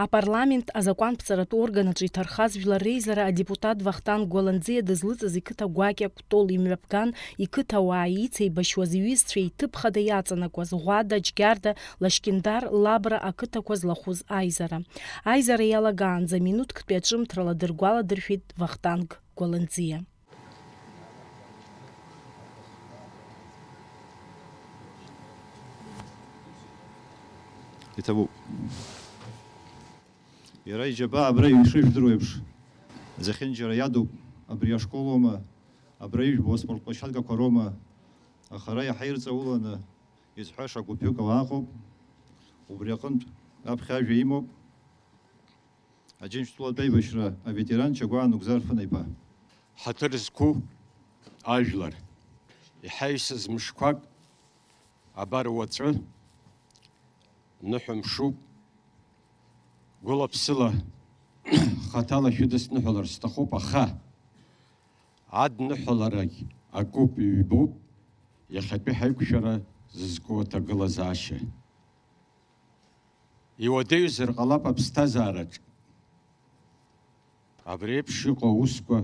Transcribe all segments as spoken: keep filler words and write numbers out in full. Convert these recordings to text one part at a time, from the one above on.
Апарламент азакәанԥҵаратә орган аҿы иҭархаз Жәлар Реизара адепутат Вахтанг Гәаланӡиа дызлыҵыз иқыҭа гәакьа Кәтол имҩаԥган, иқыҭауаа ицеибашьуаз иҩызцәа иҭыԥ хада иаҵанакуаз Ӷәада, Џьгьарда, Лашькьындар, Лабра ақыҭақәа злахәыз аизара. Аизара иалагаанӡа минуҭктәи аҿымҭрала дыргәаладыршәеит Вахтанг Гәаланӡиа. Иҭабуп. Иара иџьабаа абра ишыжәдыруа еиԥш, зехьынџьара иадуп, абри ашкол аума, абра ижәбо аспорт площадкақәа роума, аха ара иаҳа ирҵауланы изҳәаша гәыԥҩык ауаа ыҟоуп, убри аҟынтә аԥхьа ажәа имоуп. Аџьынџьтәылатә аибашьра аветеран Чагәаа Нугзар Фына-иԥа. Ҳаҭыр зқәу ажәлар, иҳаҩсыз мышқәак, абар уаҵәы, ныҳәа мшуп, гәыла-ԥсыла, хаҭала шәыдысныҳәалар сҭахуп, аха адныҳәаларагь акуп, ҩбоуп иахьатәи ҳаиқәшәара зызку аҭагылазаашьа. Иуадаҩзар ҟалап аԥсҭазаараҿ абри еиԥш иҟоу аусқәа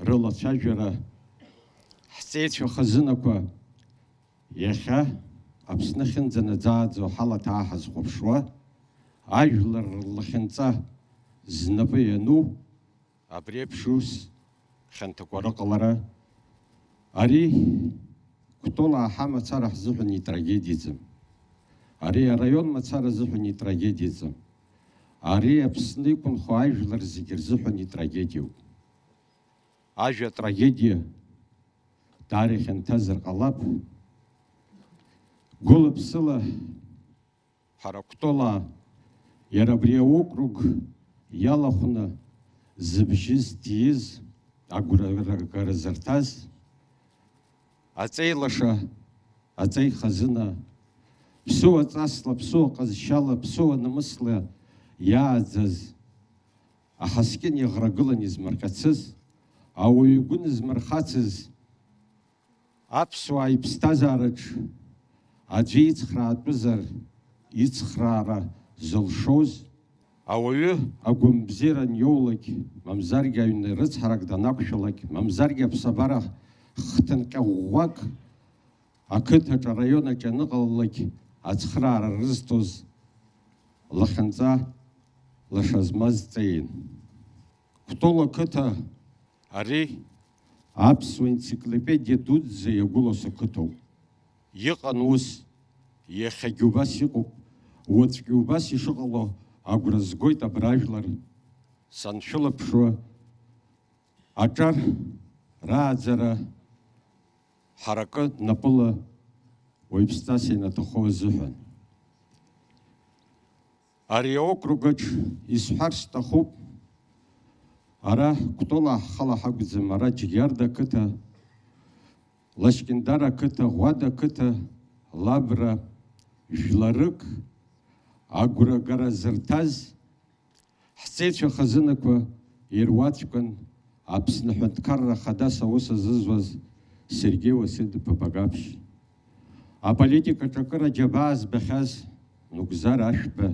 рылацәажәара, ҳҵеицәа хазынақәа иахьа Аԥсны ахьынӡанаӡааӡо ҳалаҭаа ҳазхәаԥшуа, ажәлар рлахьынҵа знапы иану, абри еиԥш ус хьанҭақәа рыҟалара, ари Кәтолаа ҳамацара ҳзыҳәан итрагедиаӡам. Ари араион мацара азыҳәан итрагедиаӡам. Ари Аԥсны иқәынхо ажәлар зегьы рзыҳәан итрагедиоуп. Ажәа трагедиа даара ихьанҭазар ҟалап. Гәыла-ԥсыла ҳара Кәтолаа, иара абри аокруг иалахәны зыбжьы здиз, агәрагара зырҭаз, аҵеи лаша, аҵеи хазына, ԥсыуа ҵасла, ԥсыуа ҟазшьала, ԥсыуа намысла иааӡаз, аҳаскьын иаӷрагылан измырҟьацыз, ауаҩы игәы нызмырхацыз, аԥсуаа иԥсҭазаараҿ аӡәы ицхраатәызар, ицхраара зылшоз, ауаҩы агәамбзиара аниоулак, мамзаргьы аҩны рыцҳарак данақәшәалак, мамзаргьы аԥсабара хҭынҟьа ӷәӷәак ақыҭаҿ, араион аҿы аныҟалалак, ацхраара рызҭоз лахьынҵа лаша змаз ҵеин. Кәтол ақыҭа ари аԥсуа енциклопедиа дуӡӡа иагәылоу сақыҭоуп. Иҟан ус, иахьагьы убас иҟоуп, уаҵәгьы убас ишыҟало агәра згоит абра ажәлар саншәылаԥшуа, аҿар рааӡара ҳаракы напыла уаҩԥсҵас ианаҭаху азыҳәан. Ари аокруг аҿ исҳәар сҭахуп, ара Кәтолаа ҳхала ҳакәӡам, ара Џьгьарда ақыҭа, Лашькьындар ақыҭа, Ӷәада ақыҭа, Лабра, жәларык агәрагара зырҭаз, ҳҵеицәа хазынақәа ируаӡәкын Аԥсны Аҳәынҭқарра Ахадас аус азызуаз Сергеи Уасил-иԥа Багаԥшь, аполитикаҿы акыр аџьабаа збахьаз Нугзар Ашәба,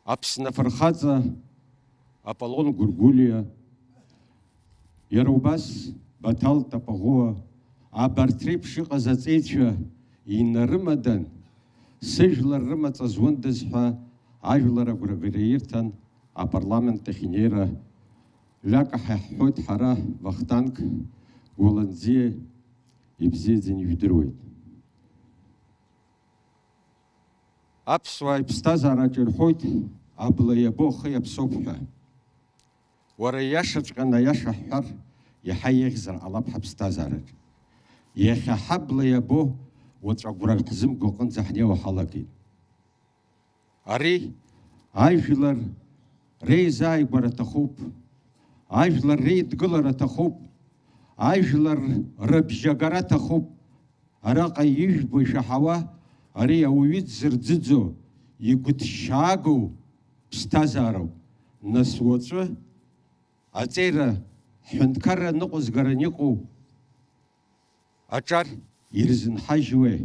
Аԥсны Афырхаҵа Аполлон Гәыргәлиа, иара убас Баҭал Тапаӷәыа, абарҭ реиԥш иҟаз аҵеицәа инарымадан, сыжәлар рымаҵ зундаз ҳәа ажәлар агәрагара ирҭан апарламент ахь инеира. Лакаҳа иаҳҳәоит ҳара, Вахтанг Гәаланӡиа ибзиаӡаны ижәдыруеит. Аԥсуаа иԥсҭазаараҿы ирҳәоит, абла иабо ахы иаԥсоуп ҳәа. Уара ииашаҵәҟьаны аиаша ҳҳәар, иаҳа еиӷьзар ҟалап ҳаԥсҭазаараҿ. Иахьа ҳабла иабо уаҵә агәра ҳзымго аҟынӡа ҳнеиуа ҳалагеит. Ари ажәлар реизааигәара аҭахуп, ажәлар реидгылара аҭахуп, ажәлар рыбжьагара аҭахуп. Араҟа ижәбо ишәаҳауа, ари ауаҩы дзырӡыӡо, игәыҭшьаагоу ԥсҭазаароуп. Нас уаҵәы аҵеира ҳҳәынҭқарра аныҟәызгаран иҟоу аҿар ирзынҳажьуеи?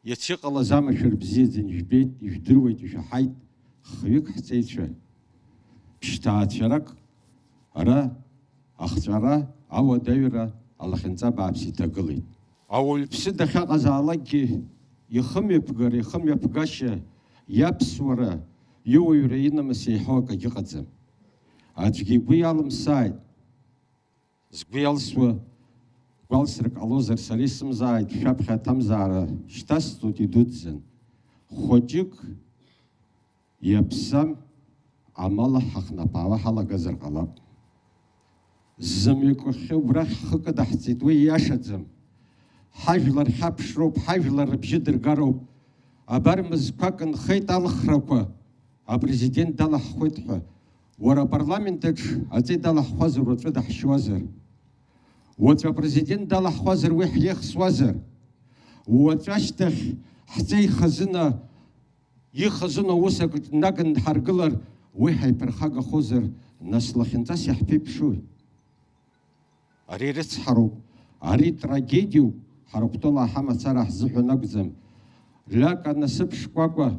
Иацы иҟалаз амашәыр бзиаӡаны ижәбеит, ижәдыруеит, ишәаҳаит, хҩык ҳҵеицәа. Ԥшьҭаацәарак ара ахҵәара, ауадаҩра, алахьынҵа бааԥс иҭагылеит. Ауаҩԥсы дахьаҟазаалакгьы ихымҩаԥгара, ихымҩаԥгашьа, иаԥсуара, иуаҩра инамыс еиҳау акагьы ыҟаӡам. Аӡәгьы игәы иалымсааит. Згәы иалсуа гәалсрак ҟалозар, сара исымзааит, шәаԥхьа аҭамзаара шьҭасҵоит идуӡӡан. Хәыҷык иаԥсам амала ҳахнаԥаауа ҳалагазар ҟалап. Зымҩа кәахьы убрахь ҳхы кыдаҳҵеит, уи ииашаӡам. Ҳажәлар хьаԥшроуп, ҳажәлар рыбжьы дыргароуп. Абар мызқәак нхеит алхрақәа, апрезидент далаҳхуеит ҳәа. Уара апарламент аҿы аҵеи далаҳхуазар, уаҵәы даҳшьуазар? Уаҵәы апрезидент далаҳхуазар, уи ҳиехсуазар? Уаҵәы ашьҭахь ҳҵеи хазына ихазын аус акы наган дҳаргылар, уи ҳаиԥырхагахозар, нас лахьынҵас иаҳԥеиԥшуи? Ари рыцҳароуп, ари трагедиоуп, ҳара Кәтолаа ҳамацара ҳзыҳәан акәӡам. Лиака насыԥ шкәакәа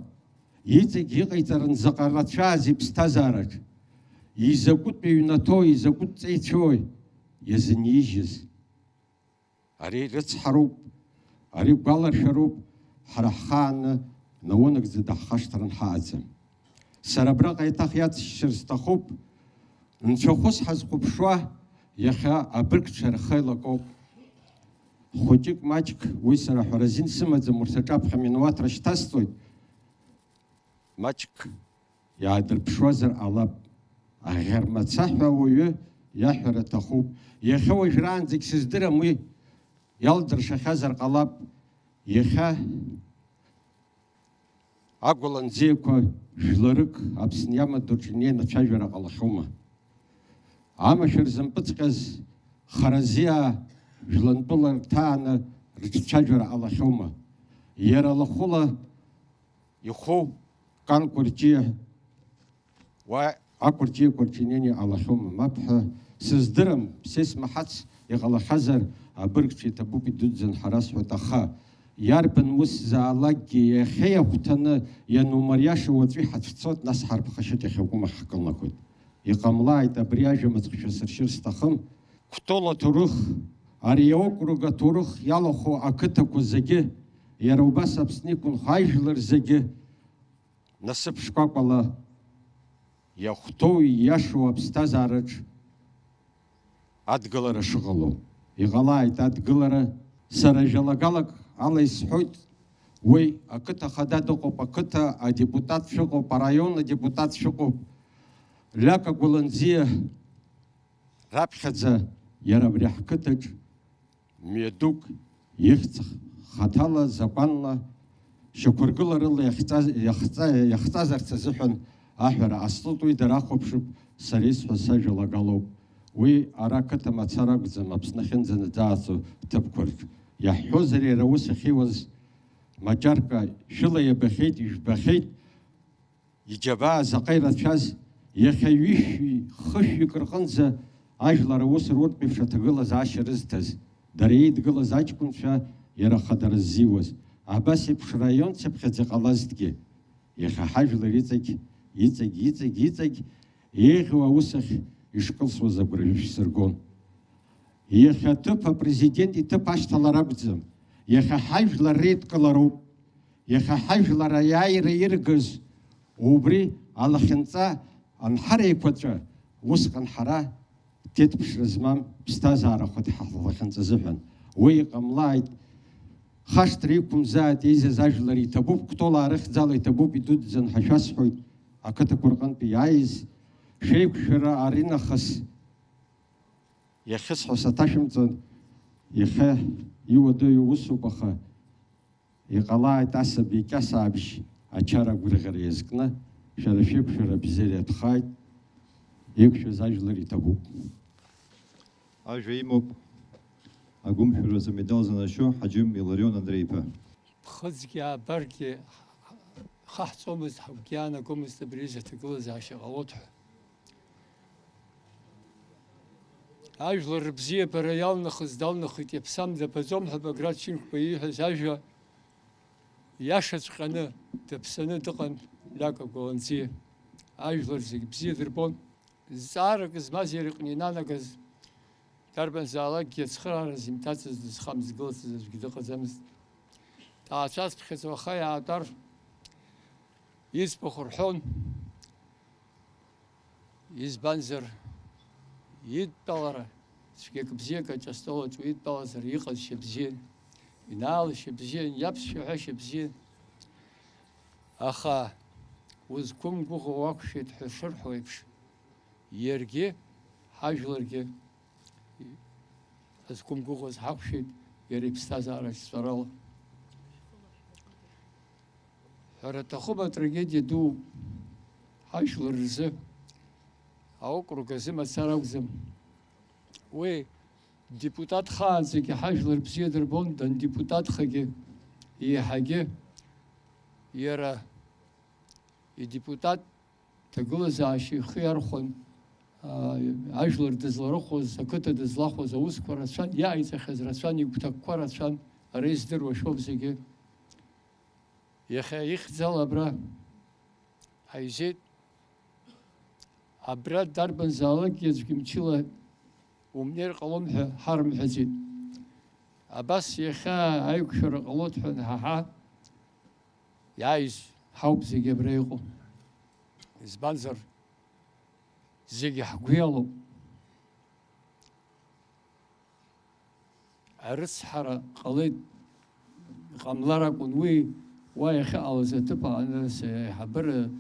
иҵегь иҟаиҵаран заҟа рацәааз иԥсҭазаараҿ, изакәытә ҩнаҭои, изакәытә ҵеицәои иазынижьыз? Ари рыцҳароуп, ари гәаларшәароуп, ҳара ҳхааны наунагӡа даҳхашҭран ҳаҟаӡам. Сара абраҟа еиҭах иаҵшьыр сҭахуп, нцәахәыс ҳазхәаԥшуа иахьа абыргцәа рхы еилакоуп. Хәыҷык маҷк, уи сара ҳәара азин сымаӡам, урҭ аҿаԥхьа минауаҭра шьҭасҵоит. Маҷк иаадырԥшуазар ҟалап. Аӷьармаца ҳәа ауаҩы иаҳәара аҭахуп. Иахьа уажәраанӡагь сыздырам уи, иалдыршахьазар ҟалап. Иахьа агәаланӡеиқәа жәларык Аԥсны иамадоу рҿы инеины ацәажәара ҟалахьоума? Амашәыр зымпыҵҟьаз харазиаа жәлантәыла рҭааны рҿцәажәара ҟалахьоума? Иара лахәыла ихәы Кан Кәарҷиа, уа акәарҷиа Кәарҷианени ҟалахьоума, мап ҳәа сыздырам, са исмаҳац иҟалахьазар, абыргцәа иҭабуп, идуӡӡан ҳара сҳәоит, аха иарбан усзаалакгьы иахьа иахәҭаны ианумариаша уаҵәы иҳацәцоит, нас ҳарԥхашьоит, иахьакәым ҳкылнахоит. Иҟамлааит, абри ажәа мыцхәшәа сыршьыр сҭахым. Кәтол аҭоурых, ари аокруг аҭоурых иалахәу ақыҭақәа зегьы, иара убас Аԥсны иқәынхо ажәлар зегьы, насыԥ шкәакәала иахәҭоу, ииашоу аԥсҭазаараҿ адгылара шыҟало. Иҟалааит адгылара. Сара жәалагалак ала исҳәоит, уи ақыҭа хада дыҟоуп, ақыҭа адепутатцәа ыҟоуп, араион адепутатцәа ыҟоуп. Лиака Гәаланӡиа раԥхьаӡа иара абри ҳқыҭаҿ мҩадук ихьӡ хаҭала, закәанла, шьақәыргыларыла иахьҵаз-, иахьҵа-, иахҵазарц азыҳәан аҳәара ҟасҵоит, уи дара ахәаԥшып, сара исҳәаз сажәалагалоуп. Уи ара ақыҭа мацара акәӡам, Аԥсны ахьынӡанаӡааӡо ҭыԥқәа рҿы. Иаҳҳәозар, иара аус ахьиуаз маҷарка шәыла иабахьеит, ижәбахьеит, иџьабаа заҟа ирацәаз, иахьа ҩышәи хышәҩык рҟынӡа ажәлар аус руртә еиԥш аҭагылазаашьа рызҭаз, дара еидгылаз аҷкәынцәа иара хадара ззиуаз, абас еиԥш раион цыԥхьаӡа иҟалазҭгьы, иахьа ҳажәлар иҵегь, иҵегь, иҵегь, иҵегь еиӷьу аус ахь ишкылсуаз агәра шәсыргон. Иахьа аҭыԥ апрезидент иҭыԥ ашьҭалар акәӡам, иахьа ҳажәлар реидкылароуп. Иахьа ҳажәлар аиааира иргаз убри алахьынҵа анҳареиқәаҵәа, усҟан ҳара ҭеҭԥшра змам ԥсҭазаара хәыҭ ҳалахьынҵа азыҳәан. Уи иҟамлааит, хашҭра иқәымзааит, еизаз ажәлар иҭабуп, Кәтолаа рыхьӡала иҭабуп, идуӡӡан ҳәа шәасҳәоит, ақыҭақәа рҟынтә иааиз шәеиқәшәара аринахыс иахьысҳәо саҭашәымҵан, иахьа иуадаҩу усуп, аха иҟалааит асаби Кьасаабжь ачара агәырӷьара иазкны, шәара шәеиқәшәара бзиара иатәхааит, иқәшәаз ажәлар иҭабуп. Ажәа имоуп агәымшәаразы амедал занашьо Ҳаџьым Иларион Андреи-иԥа. Ԥхыӡгьы аабаргьы ҳ-, ҳ-, хаҳҵомызт, ҳагәгьы аанагомызт абри аҩыза аҭагылазаашьа ҟалоит ҳәа. Ажәлар рыбзиабара иалнахыз далнахит, иаԥсам дабаӡом ҳәа Баграт Шьынқәба ииҳәаз ажәа Иашаҵәҟьаны дыԥсаны дыҟан Лиака Гәаланӡиа. Ажәлар зегь бзиа дырбон. Зҵаарак змаз иара иҟны инанагаз, дарбанзаалакгьы ацхыраара зимҭацыз, дызхамҵгылацыз аӡәгьы дыҟаӡамызт. Ҭаацәацԥхьаӡа уаха иаатәар, иӡбахә рҳәон. Избанзар, идтәалара, цәгьак бзиак аҿы астол аҿы уидтәалазар, иҟазшьа бзиан, инаалашьа бзиан, иаԥсшәа ҳәашьа бзиан. Аха узқәымгәыӷуа уақәшәеит ҳәа шырҳәо еиԥш, иаргьы, ҳажәларгьы зқәымгәыӷуаз ҳақәшәеит иара иԥсҭазаараҿ ҵәарала. Ҳәара аҭахуп, атрагедиа ду ҳажәлар рзы аокруг азы мацара акәӡам. Уи депутат хаанӡагьы ҳажәлар бзиа дырбон, дандепутатхагьы еиҳагьы иара идепутат ҭагылазаашьа ихы иархәон, аа, ажәлар дызларыхәоз, ақыҭа дызлахәоз аусқәа рацәан, иааиҵахьаз рацәан, игәҭакқәа рацәан, ара издыруа шәоуп зегьы. Иахьа ихьӡала абра ҳаизеит. Абра дарбанзаалакгьы аӡәгьы мчыла умнеир ҟалом ҳәа ҳарымҳәаӡеит. Абас иахьа аиқәшәара ҟалоит ҳәа анҳаҳа, иааиз ҳауп зегьы абра иҟоу. Избанзар, зегьы ҳгәы иалоуп. Арыцҳара ҟалеит, ҟамлар акәын уи, уа иахьыҟалаз аҭыԥ аҟны аиҳабыра,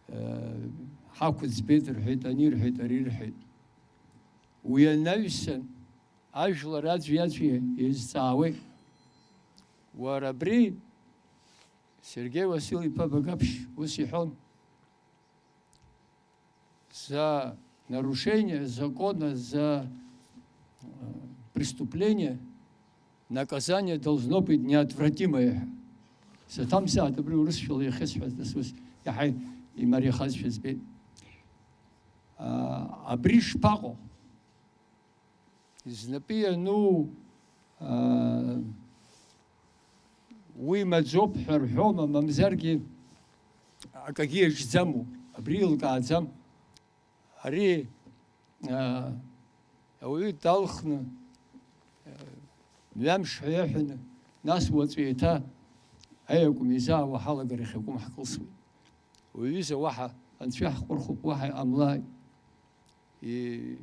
э, ҳақәӡбеит рҳәеит, ани рҳәеит, ари рҳәеит. Уи анаҩсан, ажәлар аӡәи-аӡәи еизҵаауеит. Уара абри, Сергеи Васил-иԥа Багаԥшь ус иҳәон. За нарушение закона, за, э, преступление наказание должно быть неотвратимое. Саҭамзааит абри урысшәала иахьысҳәаз, нас ус иаҳа имариахазшәа збеит. А, абри шԥаҟоу? Знапы иану, аа, уи маӡоуп ҳәа рҳәома, мамзаргьы акагьы иаҿӡаму, абри еилкааӡам. Ари, аа, ауаҩы далхны, аа, мҩамш ҳәа иаҳәаны, нас уаҵәы еиҭа аиакәым изаауа ҳалагарахь акәым ҳкылсуеит. Уҩыза уаҳа анцәа иаҳҟәырхуп, уаҳа иҟамлааит. И-,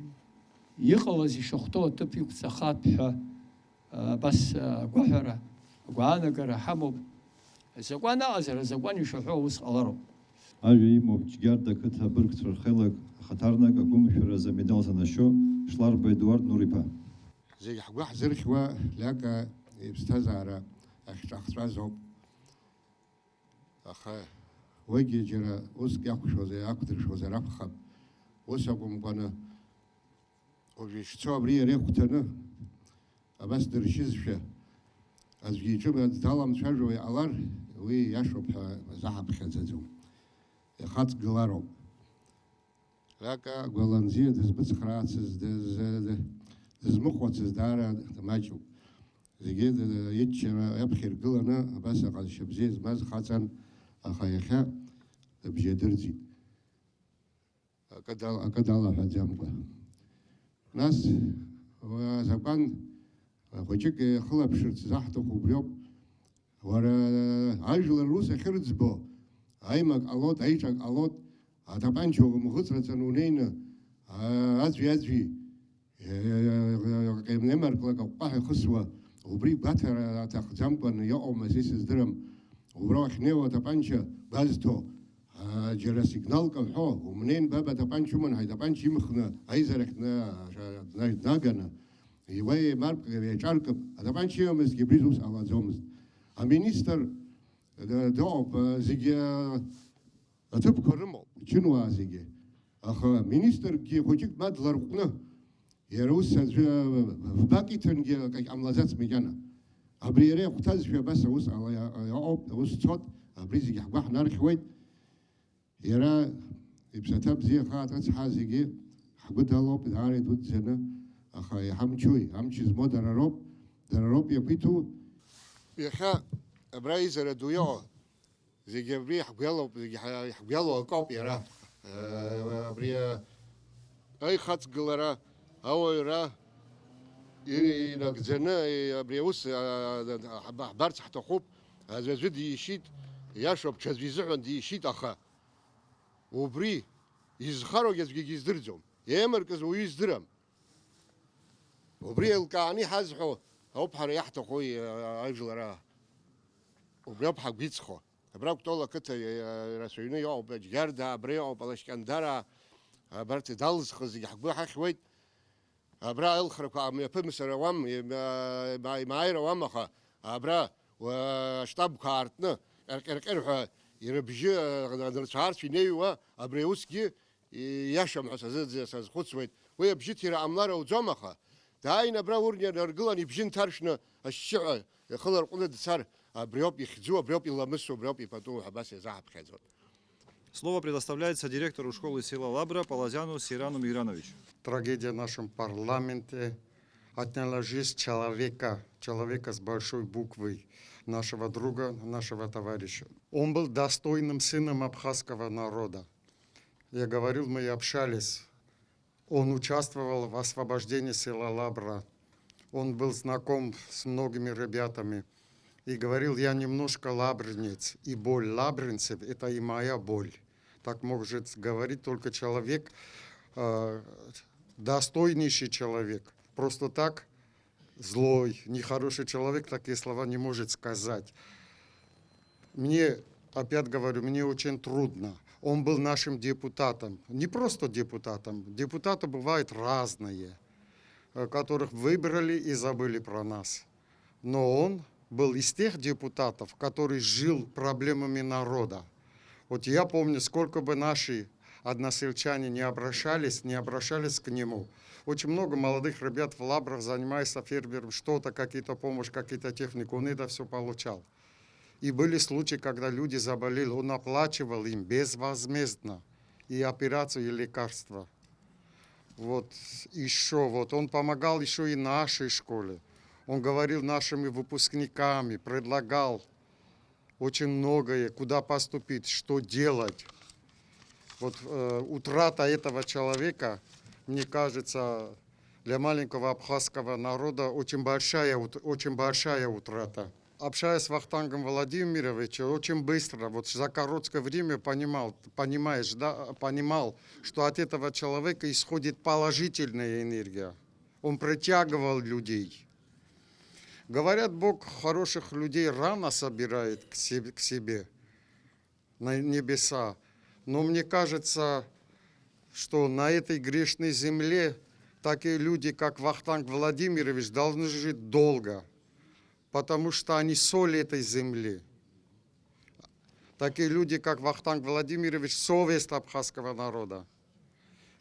иҟалаз ишахәҭоу аҭыԥ иқәҵахап ҳәа, а, абас, а, агәаҳәара, агәаанагара ҳамоуп. Азакәан аҟазар, азакәан ишаҳәо аус ҟалароуп. Ажәа имоуп Џьгьарда ақыҭа абыргцәа рхеилак ахаҭарнак агәымшәаразы амедал занашьо Шларба Едуард Нур-иԥа. Зегь ҳгәы ҳзырхьуа Лиака иԥсҭазаара ахьҿахҵәаз ауп. Аха уигьы џьара уск иақәшәозар, иақәдыршәозар акәхап. Ус акәымкәаны, уажә ишцо абри иара ихәҭаны, абас дыршьызшәа, аӡәгьы иҿы аӡә даламцәажәо иҟалар, уи иашоуп ҳәа азаҳаԥхьаӡаӡом. Ихаҵгылароуп. Лиака Гәаланӡиа дызмыцхраацыз, дыз-, дызмыхәацыз даара маҷуп. Зегьы д-, иччара иаԥхьа иргыланы, абас аҟазшьа бзиа змаз хаҵан, аха иахьа дыбжьадырӡит. Акы дал-, акы далаҳәаӡамкәа. Нас, уи азакәан хәыҷык ихылаԥшырц заҳҭаху убриоуп. Уара, ажәлар рус ахьырӡбо, аимак ҟалоит, аиҿак ҟалоит, атапанча умхыҵраҵаны унеины, а-, аӡәи-аӡәи, э, ҟемлемарклак аҟәҟәаҳәа ихысуа, убри гәаҭара аҭахӡамкәан иҟоума, зи сыздырам. Убра уахьнеиуа атапанча гәазҭо, а, џьара сигналк аҳәо, умнеин, баб атапанча уман, ҳаи, атапанча имхны, аизарахь дна-, дна-, днаганы, Уа еимаркып, еиҿаркып, атапанча имамызҭгьы абри ус ҟалаӡомызт. Аминистр, э, дыҟоуп, э, зегьы, э, аҭыԥқәа рымоуп, чынуаа зегьы. Аха аминистргьы хәыҷык ма дларҟәны, иара ус аӡәы, э, фбак иҭангьы акагь ҟамлаӡац макьана. Абри иара иахәҭазшәа абас аус ала-, иа-, иаҟоуп, аус цот, абри зегьы ҳгәы ҳнархьуеит. Иара иԥсаҭа бзиа, ахаатә рыцҳа, зегьы ҳгәы далоуп, даара идуӡӡаны, аха иҳамчуи, амч змоу дара роуп, дара роуп иақәиҭу. Иахьа Абра изара ду иҟоу, зегьы абри иаҳгәалоуп, зегьы ҳа-, иаҳгәалоу акоуп иара. Э, абри, э, аихаҵгылара, ауаҩра и-, инагӡаны, и-, абри аус, а, ҳба-, ҳбарц ҳҭахуп. Аӡәы аӡәы дишьит, иашоуп, ҽаӡәы изыҳәан дишьит, аха убри изхароугьы аӡәгьы издырӡом, еимаркыз уаҩы издырам. Убри еилкааны иҳазҳәо ауп ҳара иаҳҭаху, а, ажәлар, а, убри ауп ҳагәиҵхо. Абра Кәтол ақыҭа, а, ирацәаҩны иҟоуп, Аџьгьарда, абра иҟоуп, Алашькьандара, абарҭ идалызхыз зегьы ҳгәы ҳахьуеит. Абра аилхрақәа мҩаԥымсыр ауам, има-, има-, имааир ауам, аха абра, уа, аштабқәа аартны, ҟьарҟьарҟьар ҳәа ирыбжьы, а, анырцәаарцә инеиуа, абри аусгьы ииашам ҳәа сазы-, сазхәыцуеит. Уи абжьыҭира ҟамлар ауӡом, аха дааины абра урҭ инаргылан, ибжьы нҭаршәны ашьшьыҳәа ихы ларҟәны дцар, абриоуп ихьӡу, абриоуп иламысу, абриоуп ипату ҳәа абас иазаҳаԥхьаӡоит. Слово предоставляется директору школы села Лабра Палазяну Сирану Миграновичу. Трагедия в нашем парламенте отняла жизнь человека, человека с большой буквы, нашего друга, нашего товарища. Он был достойным сыном абхазского народа. Я говорил, мы общались. Он участвовал в освобождении села Лабра. Он был знаком с многими ребятами. И говорил: «Я немножко лабринец, и боль лабринцев — это и моя боль». Так может говорить только человек, э, достойнейший человек. Просто так злой, нехороший человек такие слова не может сказать. Мне, опять говорю, мне очень трудно. Он был нашим депутатом. Не просто депутатом. Депутаты бывают разные, э, которых выбрали и забыли про нас. Но он был из тех депутатов, который жил проблемами народа. Вот я помню, сколько бы наши односельчане не обращались, не обращались к нему. Очень много молодых ребят в Лабрах занимаются фермером, что-то, какие-то помощь, какие-то технику. Он это всё получал. И были случаи, когда люди заболели, он оплачивал им безвозмездно и операцию, и лекарства. Вот ещё, вот он помогал ещё и нашей школе. Он говорил нашими выпускниками, предлагал очень многое, куда поступить, что делать. Вот, э, утрата этого человека, мне кажется, для маленького абхазского народа очень большая ут-, очень большая утрата. Общаясь с Вахтангом Владимировичем, очень быстро, вот за короткое время понимал, понимаешь, да, понимал, что от этого человека исходит положительная энергия. Он притягивал людей. Говорят, Бог хороших людей рано собирает к себе, к себе, на небеса. Но мне кажется, что на этой грешной земле такие люди, как Вахтанг Владимирович, должны жить долго, потому что они соль этой земли. Такие люди, как Вахтанг Владимирович, совесть абхазского народа.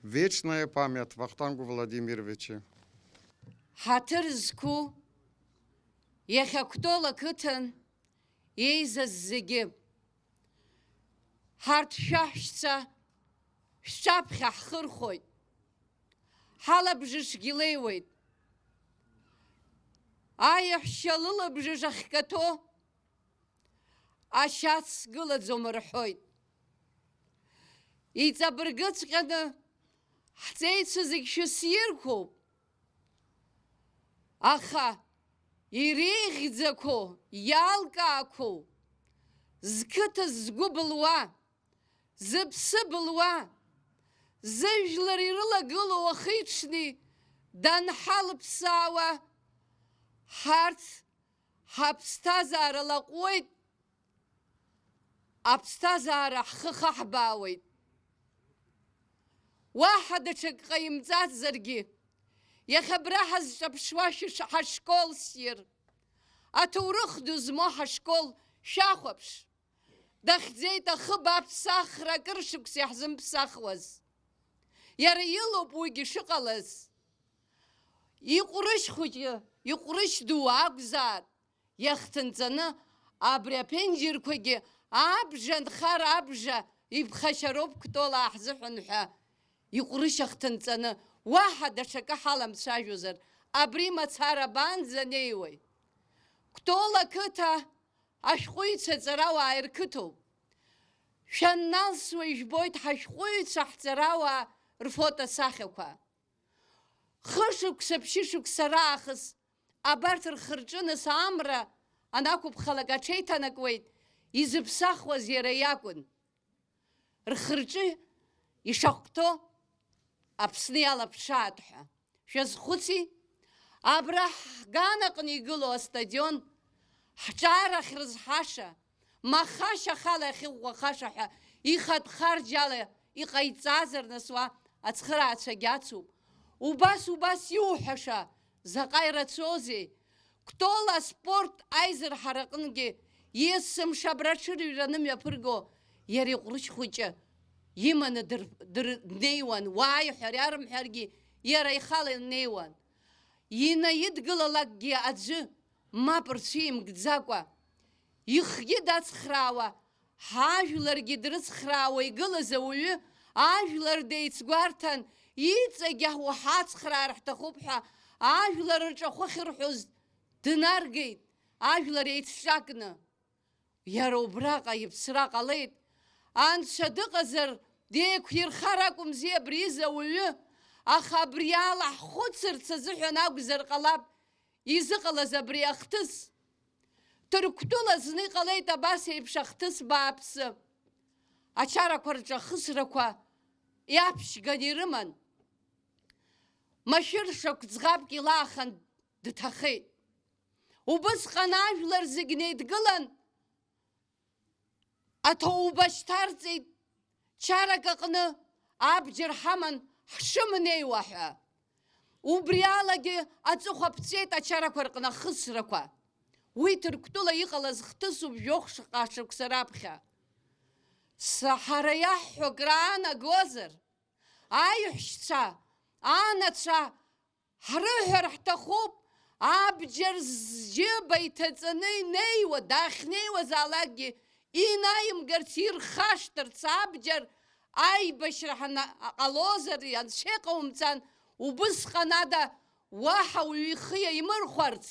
Вечная память Вахтангу Владимировичу. Ҳаҭыр зқәу, иахьа Кәтол ақыҭан еизаз зегьы. Ҳарҭ шәаҳәшьцәа шәҿаԥхьа ҳхырхәоит. Ҳалабжышгьы леиуеит. Аиаҳәшьа лылабжыш ахькаҭәо, ашьац гылаӡом рҳәоит. Иҵабыргыҵәҟьаны ҳҵеицәа зегь шәысирқәоуп. Аха иреиӷьӡақәоу, иалкаақәоу, зқыҭа згәы былуа, зыԥсы былуа, зыжәлар ирылагылоу ахи-ҽни данҳалԥсаауа, ҳарҭ ҳаԥсҭазаара лаҟәуеит, аԥсҭазаара ҳхы хаҳбаауеит. Уаҳа даҽак ҟаимҵаӡаргьы, иахьа абра ҳазҿаԥшуа шәыш-, ҳашкол ссир, аҭоурых ду змоу ҳашкол шәахәаԥш. Дахьӡеит ахыб аԥсахра акыр шықәса иаҳзымԥсахуаз. Иара илоуп уигьы шыҟалаз. Иҟәрышь хәыҷы, иҟәрышь ду акәзаат, иахҭынҵаны, абри аԥенџьырқәагьы абжа нхар абжа иԥхашьароуп Кәтолаа ҳзыҳәан ҳәа, иҟәрышь ахҭынҵаны, уаҳа даҽакы ҳаламцәажәозар, абри мацара абанӡа неиуеи? Кәтол ақыҭа ашәҟәыҩҩцәа ҵарауаа ирқыҭоуп. Шәанналсуа ижәбоит ҳашәҟәыҩҩцәа ҳҵарауаа рфотосахьақәа. Хышықәса-ԥшьышықәса раахыс абарҭ рхырҿынас амра анақәыԥхалак аҽеиҭанакуеит, изыԥсахуаз иара иакәын. Рхырҿы ишахәҭоу Аԥсны иалаԥшааит ҳәа. Шәазхәыци? Абра ҳганаҟны игылоу астадион, ҳҿарахь рызҳаша, ма хашьа-хала иахьыӷәӷәахаша ҳәа ихатә харџьала иҟаиҵазар, нас уа ацхыраацәагьы ацуп. Убас, убас иуҳәаша заҟа ирацәоузеи! Кәтол аспорт аизырҳара аҟынгьы есымша абра аҽырҩраны мҩаԥырго иара иҟәрышь хәыҷы иманы дыр-, дыр-, днеиуан, уааи ҳәа иарымҳәаргьы, иара ихала днеиуан. Инаидгылалакгьы аӡәы мап рцәимгӡакәа, ихгьы дацхраауа, ҳажәларгьы дрыцхраауа игылаз ауаҩы, ажәлар деицгәарҭан, иҵегь уҳацхраар ҳҭахуп ҳәа, ажәлар рҿахәы ахьырҳәоз днаргеит, ажәлар еицҿакны. Иара убраҟа иԥсра ҟалеит. Анцәа дыҟазар, деиқәирхар акәымзи абри изы ауаҩы, аха абри ала ҳхәыцырц азыҳәан акәзар ҟалап изыҟалаз абри ахҭыс. Ҭырқәтәыла зны иҟалеит абас еиԥш ахҭыс бааԥсы. Ачарақәа рҿы ахысрақәа иаԥшьганы ирыман. Машәыршақә ӡӷабк илаахан дҭахеит. Убысҟан ажәлар зегь неидгылан, аҭоуба шьҭарҵеит, чарак аҟны абџьар ҳаман ҳшымнеиуа ҳәа. Убри алагьы аҵыхәа ԥҵәеит ачарақәа рҟны ахысрақәа. Уи Ҭырқәтәыла иҟалаз хҭысуп жәохә шаҟа шықәса раԥхьа. Са ҳара иаҳҳәо акраанагозар, аиҳәшьцәа, анацәа, ҳрыҳәар ҳҭахуп, абџьар зџьыба иҭаҵаны инеиуа, дахьнеиуазаалакгьы инаимгарц, ирхашҭырц абџьар аибашьра ҳана-, ҟалозар, анцәа иҟаумҵан, убысҟан ада уаҳа уаҩы ихы иаимырхәарц.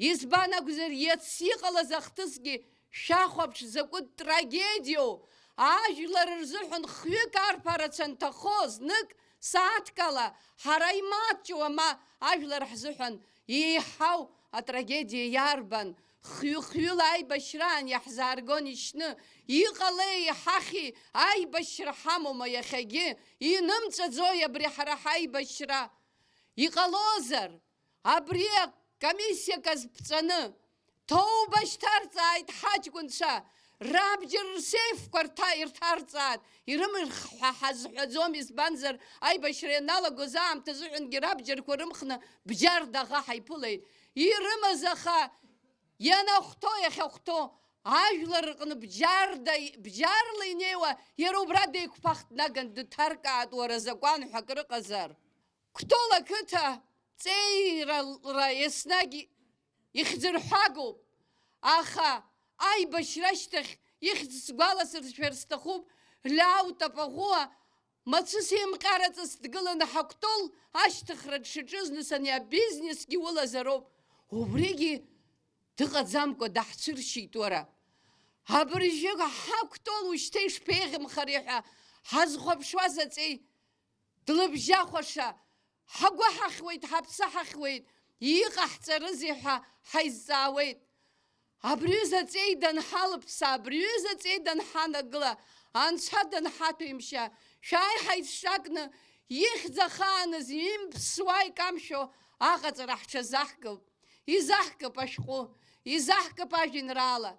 Избан акәзар, иац иҟалаз ахҭысгьы шәахәаԥш, закәытә трагедиоу! Ажәлар рзыҳәан хҩык арԥарацәа анҭахо, знык сааҭкала ҳара имаҷу ма ажәлар ҳзыҳәан еиҳау атрагедиа иарбан? Хҩы-хҩыла аибашьраан иаҳзааргон ишьны. Иҟалеи, иҳахьи, аибашьра ҳамоума иахьагьы? Инымҵәаӡои абри ҳара ҳаибашьра? Иҟалозар? Абри акомиссиа казԥҵәаны ҭоуба шьҭарҵааит ҳаҷкәынцәа, рабџьар рсеифқәа рҭа-, ирҭарҵааит, ирымырх ҳәа ҳазҳәаӡом, избанзар, аибашьра ианалагоз аамҭазыҳәангьы рабџьарқәа рымхны бџьарда аӷа ҳаиԥылеит. Ирымаз аха ианахәҭоу, иахьахәҭоу, ажәлар рҟны бџьарда, бџьарла инеиуа, иара убра деиқәԥах днаган дыҭаркаат, уара закәан ҳәа акрыҟазар. Кәтол ақыҭа ҵеирала еснагь ихьӡырҳәагоуп, аха аибашьра ашьҭахь ихьӡ сгәаласыршәар сҭахуп, Лиау Тапаӷәыа мацәыс еимҟьараҵас дгыланы ҳа Кәтол ашьҭыхра дшаҿыз, нас ани абизнесгьы улазароуп, убригьы дыҟаӡамкәа даҳцәыршьит, уара. Абыржәы ҳа Кәтол ушьҭа ишԥеиӷьымхари ҳәа ҳазхәаԥшуаз аҵеи длыбжьахәаша, ҳагәы ҳахьуеит, ҳаԥсы ҳахьуеит, иҟаҳҵарызеи ҳәа ҳаизҵаауеит. Абри ҩыза ҵеи данҳалыԥса, абри ҩыза ҵеи данҳанагыла, анцәа данҳаҭәеимшьа, шәааи ҳаицҿакны, ихьӡ ахааназ имԥсуа икамшәо аҟаҵара ҳҽазаҳкып. Изаҳкып ашәҟәы, изаҳкып ажәеинраала,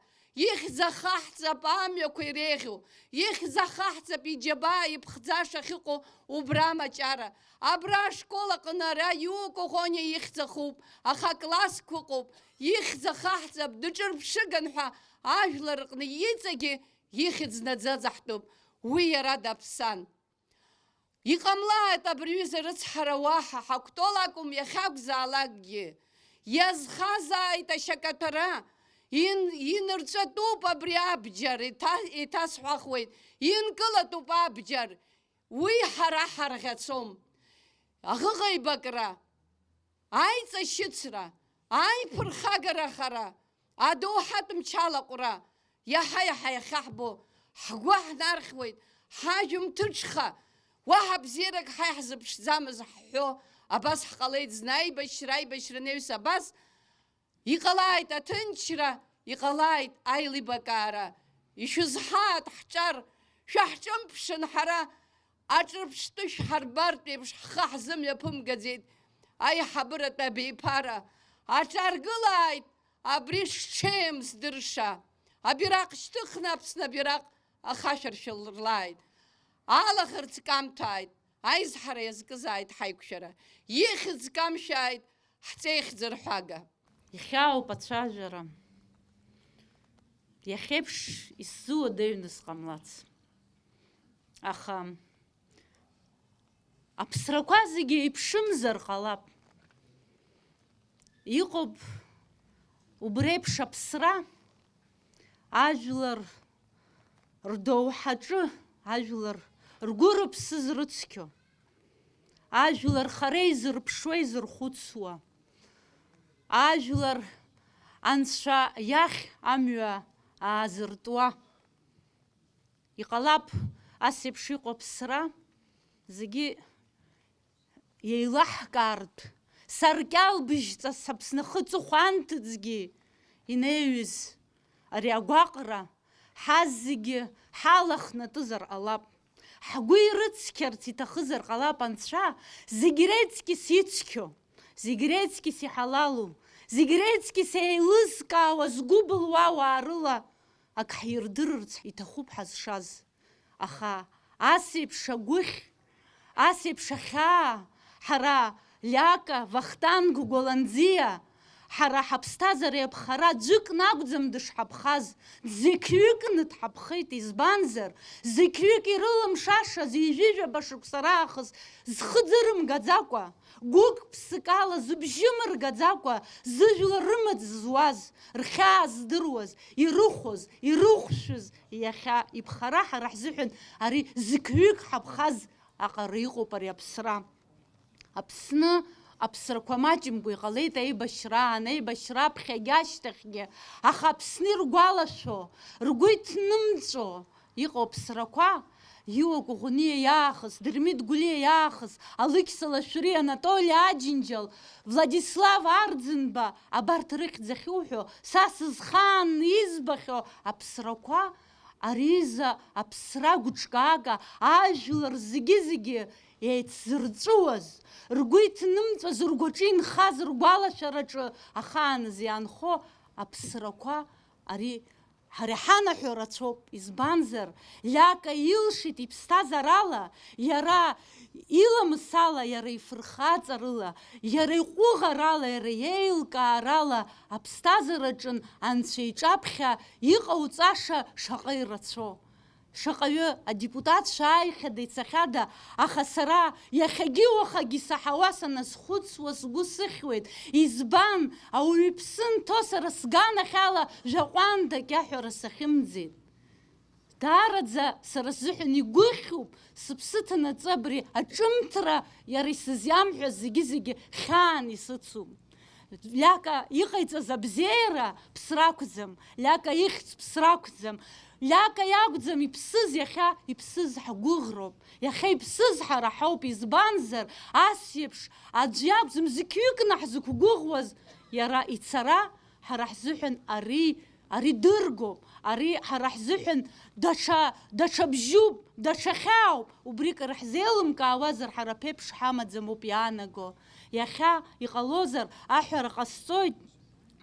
ихьӡ ахаҳҵап амҩақәа иреиӷьу, ихьӡ ахаҳҵап иџьабаа иԥхӡаша ахьыҟоу убра амаҷара. Абра ашкол аҟны ара Иуа Коӷониа ихьӡ ахуп, аха аклассқәа ыҟоуп, ихьӡ ахаҳҵап, дыҿырԥшыган ҳәа ажәлар рҟны иҵегьы ихьӡ наӡаӡаҳтәуп, уи иара даԥсан. Иҟамлааит абри аҩыза рыцҳара уаҳа, ҳа Кәтол акәым иахьакәзаалакгьы. Иазхазааит ашьакаҭәара, ин-, инырҵәатәуп абри абџьар, еиҭа-, еиҭасҳәахуеит, инкылатәуп абџьар, уи ҳара ҳарӷьацәом. Аӷыӷеибакра, аиҵашьыцра, аиԥырхагара ахара, Адоуҳатә мчалаҟәра иаҳа-иаҳа иахьаҳбо, ҳгәы ҳнархьуеит, ҳажәымҭыҽха, уаҳа бзиарак ҳа иаҳзыԥшӡамыз ҳҳәо, абас ҳҟалеит зны аибашьра, аибашьра анаҩс абас, иҟалааит аҭынчра, иҟалааит аилибакаара, ишәызҳаат ҳҿар, шәаҳҿымԥшын ҳара, аҿырԥштәы шәҳарбартә еиԥш ҳхы ҳзымҩаԥымгаӡеит, аиҳабыратәи абиԥара аҿаргылааит, абри шҽеим здырша, абираҟ шьҭыхны Аԥсны абираҟ ахашәаршәа лырлааит, алаӷырӡ камҭәааит, аизҳара иазкызааит ҳаиқәшәара, ихьӡ камшәааит ҳҵеихьӡырҳәага. Ихьаауп ацәажәара. Иахьеиԥш исзуадаҩны сҟамлац. Аха аԥсрақәа зегьы еиԥшымзар ҟалап. Иҟоуп убри еиԥш аԥсра, ажәлар рдоуҳаҿы, ажәлар ргәы-рыԥсы зрыцқьо, ажәлар хара изырԥшуа, изырхәыцуа, ажәлар анцәа иахь амҩа аазыртуа. Иҟалап, ас еиԥш иҟоу аԥсра зегьы еилаҳкаартә, саркьал быжьҵас Аԥсны ахы-аҵыхәа анҭыҵгьы инеиҩыз ари агәаҟра, ҳазегьы ҳалахнатызар ҟалап. Ҳгәы ирыцқьарц иҭахызар ҟалап Анцәа, зегь реиҵкьыс ицқьоу, зегь реиҵкьыс иҳалалу, зегь реиҵкьыс еилызкаауа згәы былуа ауаа рыла ак ҳирдырырц иҭахуп ҳазшаз. Аха ас еиԥш агәыхь, ас еиԥш ахьаа, ҳара Лиака, Вахтанг, Гәаланӡиа, ҳара ҳаԥсҭазаареи аԥхара ӡәыкны акәӡам дышҳаԥхаз, ӡыхьҩыкны дҳаԥхеит, избанзар, зықьҩык ирылымшашаз ҩажәижәаба шықәса раахыс зхы ӡырымгаӡакәа, гәык-ԥсык ала зыбжьы мыргаӡакәа зыжәлар рымаҵ зуаз, рхьаа здыруаз, ирыхәоз, ирыхәшәыз, иахьа иԥхара ҳара ҳзыҳәан ари зықьҩык ҳаԥхаз аҟара иҟоуп ари аԥсра. Аԥсны аԥсрақәа маҷымкәа иҟалеит аибашьраан, аибашьра аԥхьагьы ашьҭахьгьы, аха Аԥсны иргәалашәо, ргәы иҭнымҵәо иҟоу аԥсрақәа, Иуа Кәыӷәниа иаахыс, Дырмит Гәлиа иаахыс, Алықьса Лашәриа, Анатоли Аџьынџьал, Владислав Арӡынба, абарҭ рыхьӡ ахьуҳәо, са сызхаан избахьоу аԥсрақәа, ари изы аԥсра гәыҿкаага ажәлар зегьы-зегьы еицзырҵәыуаз, ргәы иҭнымҵәаз, ргәаҿы инхаз, ргәалашәараҿы ахааназ иаанхо аԥсрақәа ари ҳара иҳанаҳәо рацәоуп, избанзар, Лиака илшеит иԥсҭазаарала, иара иламысала, иара ифырхаҵарыла, иара иҟәыӷарала, иара иеилкаарала аԥсҭазаараҿын Анцәа иҿаԥхьа иҟауҵаша шаҟа ирацәоу. Шаҟаҩы адепутатцәа ааихьада, ицахьада, аха сара иахьагьы уахагьы исаҳауа саназхәыцуа сгәы сыхьуеит. Избан, ауаҩы иԥсы нҭо сара сганахьала жәаҟәандак иаҳәара сахьымӡеит. Даараӡа сара сзыҳәан игәыхьуп, сыԥсы ҭанаҵы абри аҿымҭра иара исызиамҳәаз зегьы-зегьы хьаан исыцуп. Лиака иҟаиҵаз абзиара ԥсра акәӡам, Лиака ихьӡ ԥсра акәӡам, Лиака иакәӡам иԥсыз иахьа, иԥсыз ҳгәыӷроуп. Иахьа иԥсыз ҳара ҳауп, избанзар, ас еиԥш аӡә иакәӡам зықьҩыкны ҳзықәгәыӷуаз иара ицара, ҳара ҳзыҳәан ари, ари дыргоуп, ари ҳара ҳзыҳәан даҽа, даҽа бжьуп, даҽа хьаауп, убригь рыхьзеилымкаауазар ҳара ԥеиԥш ҳамаӡам ауп иаанаго. Иахьа, иҟалозар, аҳәара ҟасҵоит,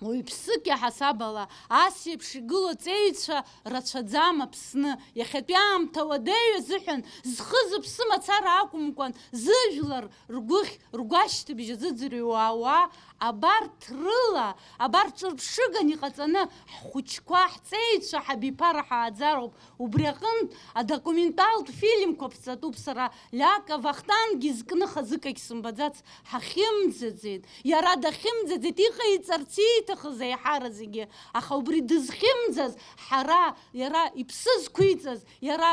уаҩԥсык иаҳасаб ала, ас еиԥш игылоу аҵеицәа рацәаӡам Аԥсны, иахьатәи аамҭа уадаҩ азыҳәан зхы-зыԥсы мацара акәымкәан, зыжәлар ргәыхь, ргәашьҭыбжь азыӡырҩуа ауаа, абарҭ рыла, абарҭ ҿырԥшыган иҟаҵаны, ҳхәыҷқәа, ҳҵеицәа, ҳабиԥара ҳааӡароуп. Убри аҟынтә адокументалтә фильмқәа ԥҵатәуп, сара Лиака Вахтанг изкны хазыкагь сымбаӡац, ҳахьымӡаӡеит, иара дахьымӡаӡеит, иҟаиҵарц ииҭахыз аиҳараӡакгьы, аха убри дызхьымӡаз, ҳара, иара иԥсы зқәиҵаз, иара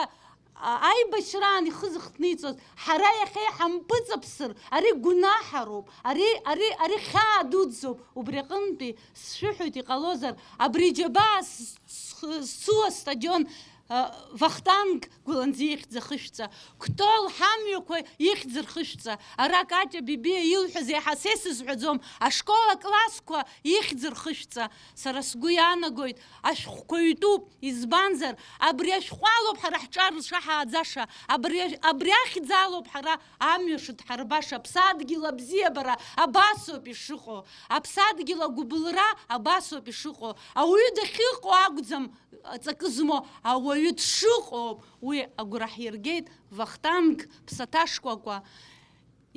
А-, аибашьраан ихы зыхҭниҵоз, ҳара иахьа иҳампыҵаԥсыр, ари гәнаҳароуп, ари, ари, ари хьаа дуӡӡоуп. Убри аҟынтәи сшәыҳәоит, иҟалозар, абри џьабаа с-, с-, зцу астадион, а, Вахтанг Гәланӡиа ихьӡ ахышәҵа, Кәтол ҳамҩақәа ихьӡ рхышәҵа, ара Катя Бибиа илҳәаз еиҳа са исызҳәаӡом, ашкол аклассқәа ихьӡ рхышәҵа. Сара сгәы иаанагоит, ашәҟәқәа ҩтәуп, избанзар, абри ашәҟәы алоуп ҳара ҳҿар шаҳааӡаша, абри, абри ахьӡ алоуп ҳара амҩа шыдҳарбаша, аԥсадгьыл абзиабара абасоуп ишыҟоу, аԥсадгьыл агәыбылра абасоуп ишыҟоу, ауаҩы дахьыҟоу акәӡам, аҵакы змоу ауаҩы дшыҟоу, уи агәра ҳиргеит, Вахтанг, ԥсаҭа шкәакәа.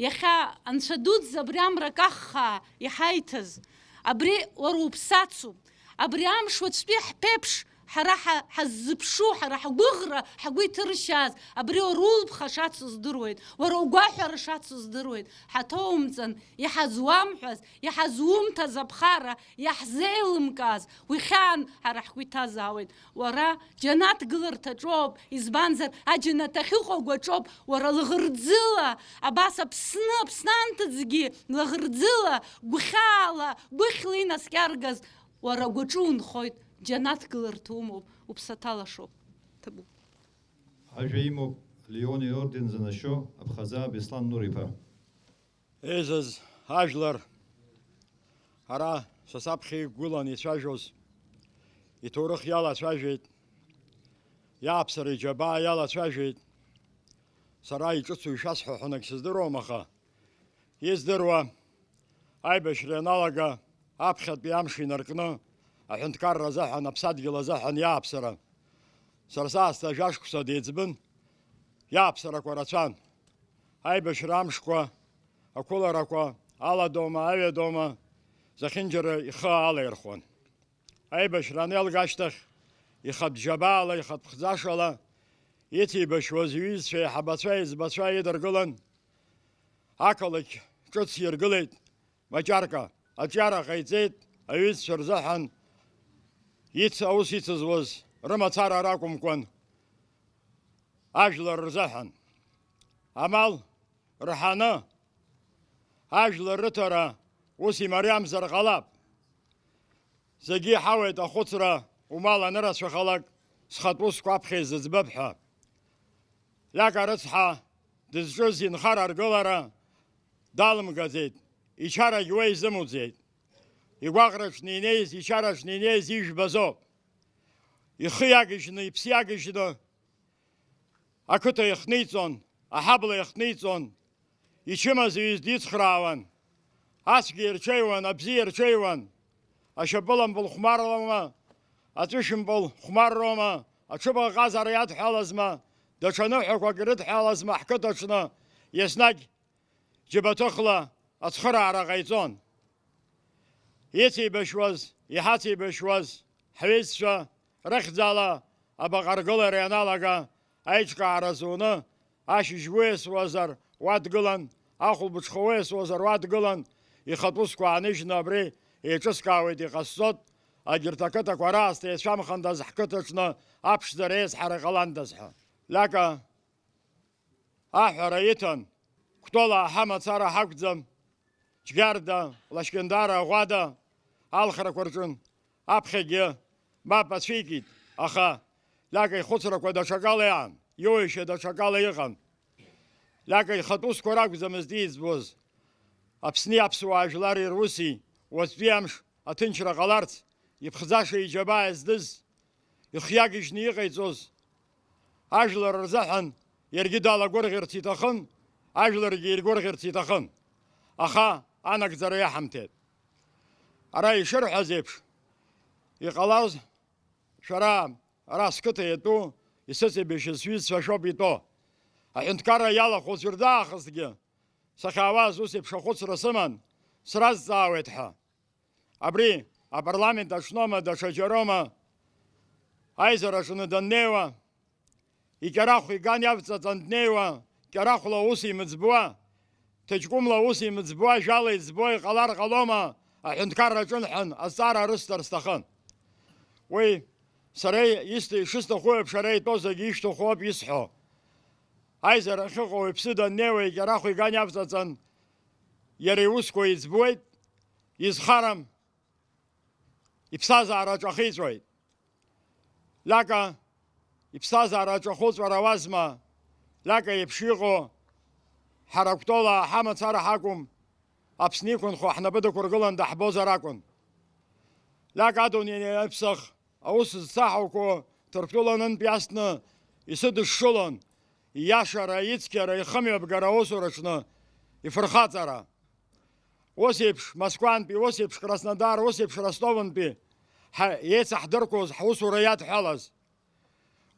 Иахьа Анцәа дуӡӡа абри амра каххаа иҳаиҭаз, абри уара уԥсацуп, абри амш уаҵәтәи ҳԥеиԥш, ҳара ҳа-, ҳаззыԥшу, ҳара ҳгәыӷра, ҳгәы иҭыршьааз, абри уара улԥха шацу здыруеит, уара угәаҳәара шацу здыруеит, ҳаҭоумҵан, иҳазуамҳәаз, иҳазумҭаз аԥхара, иаҳзеилымкааз, уи хьаан ҳара ҳгәы иҭазаауеит. Уара џьанаҭ гыларҭаҿоуп, избанзар, аџьанаҭ ахьыҟоу агәаҿоуп, уара лаӷырӡыла, абас Аԥсны, Аԥсны анҭыҵгьы лаӷырӡыла, гәхьаала, гәыхьла инаскьаргаз, уара агәаҿы унхоит, џьанаҭ гыларҭа умоуп, уԥсаҭа лашоуп. Ҭабуп. Ажәа имоуп Леон иорден занашьо Аԥхазаа Беслан Нур-иԥа. Еизаз ажәлар, ара са саԥхьа иқәгылан ицәажәоз, иҭоурых иалацәажәеит, иааԥсара иџьабаа иалацәажәеит. Сара иҿыцу ишәасҳәахьан егь сыздыруам, аха издыруа, аибашьра ианалага, аԥхьатәи амш инаркны, аҳәынҭқарра азыҳәан, аԥсадгьыл азыҳәан иааԥсара. Сара саасҭа жәашықәса деиҵбын, иааԥсарақәа рацәан. Аибашьра амшқәа, ақәыларақәа, аладома, аҩадома, зехьынџьара ихы алаирхәон. Аибашьра анеилга ашьҭахь, ихатә џьабаала, ихатә хӡашала иҭибашьуаз иҩызцәа, еиҳабацәа, еиҵбацәа идыргылан, ақалақь ҿыц иргылеит, Маҷарка аҿиара ҟаиҵеит, аҩызцәа рзыҳәан иц-, аус ицызуаз рымацара ракәымкәан, ажәлар рзыҳәан. Амал рҳаны, ажәлар рыҭара ус имариамзар ҟалап. Зегьы иҳауеит ахәыцра, умал анырацәахалак, схатә усқәа аԥхьа изыӡбап ҳәа. Лиака рыцҳа дызҿыз инхара аргылара далымгаӡеит, ичарагь уа изымуӡеит. Игәаҟраҿны инеиз, ичараҿны инеиз ижәбазоуп. Ихы иагыжьны, иԥсы иагыжьны, ақыҭа иахҭниҵон, аҳабла иахҭниҵон, ичымазаҩыз дицхраауан, ацәгьа ирҽеиуан, абзиа ирҽеиуан, ашьапылампыл хәмарлома, аҵәышәымпыл хәмаррома, аҽыбӷаҟазара иадҳәалазма, даҽа ныҳәақәак ирыдҳәалазма ҳқыҭаҿны, еснагь џьабаҭыхла ацхыраара ҟаиҵон. Иҵеибашьуаз, иҳацеибашьуаз ҳҩызцәа рыхьӡала абаҟа ргылара ианалага, аиҿкаара зуны, ашьыжь уеисуазар уа дгылан, ахәылбыҽха уеисуазар уа дгылан, ихатә усқәа ааныжьны абри еиҿыскаауеит, иҟасҵоит, егьырҭ ақыҭақәа раасҭа еицәамхандаз ҳқыҭаҿны аԥшӡара еизҳара ҟаландаз ҳәа. Лиака аҳәара иҭан, Кәтолаа ҳамацара ҳақәӡам, Џьгьарда, Лашькьындара, Ӷәада алхрақәа рҿын, аԥхьагьы мап ацәикит, аха Лиака ихәыцрақәа даҽакала иаан, иоуишьа даҽакала иҟан. Лиака ихатә усқәа ракәӡамызт иӡбоз, Аԥсни аԥсуаа жәлари руси уаҵәтәи амш аҭынчра ҟаларц, иԥхӡаша иџьабаа иаздыз, ихы иагыжьны иҟаиҵоз, ажәлар рзыҳәан иаргьы далагәырӷьарц иҭахын, ажәларгьы иргәырӷьарц иҭахын. Аха анагӡара иаҳамҭеит. Ара ишырҳәаз еиԥш, иҟалаз шәара ара сқыҭа иатәу, исыцеибашьыз сҩызцәа шәоуп итәоу. Аҳәынҭқарра иалахәу аӡәыр даахысгьы, сахьаауаз ус еиԥш ахәыцра сыман, сразҵаауеит ҳәа. Абри апарламент аҽнома даҽаџьароума аизара аҽны даннеиуа, икьарахә иган иавҵаҵан днеиуа, кьарахәла аус имыӡбуа, ҭаҷкәымла аус имыӡбуа, жәала иӡбуа иҟалар ҟалома, аҳәынҭқарра аҿынҳәан азҵаара рысҭар сҭахын. Уи сара исҭ-, ишысҭаху еиԥш ара итәоу зегьы ишәҭаху ауп исҳәо. Аизара ахьыҟоу иԥсы даннеиуа егьарахә иган иавҵаҵан, иара иусқәа иӡбуеит, изхарам, иԥсҭазаара аҿахиҵәоит. Лиака иԥсҭазаара аҿахәыҵәара ауазма, Лиака еиԥш иҟоу ҳара Кәтолаа ҳамацара ҳакәым, Аԥсны иқәынхо ҳнапы дықәыргылан даҳбозар акәын. Лиака адунеи ианаԥсах аус зцаҳауқәо Ҭырқәтәыла анынтә иасны исыдышшылон, ииашара, ицқьара, ихымҩаԥгара аусураҿны ифырхаҵара. Ус еиԥш Москвантәи, ус еиԥш Краснодар, ус еиԥш Ростовынтәи ҳа-, еицаҳдырқәоз, ҳусура иадҳәалаз.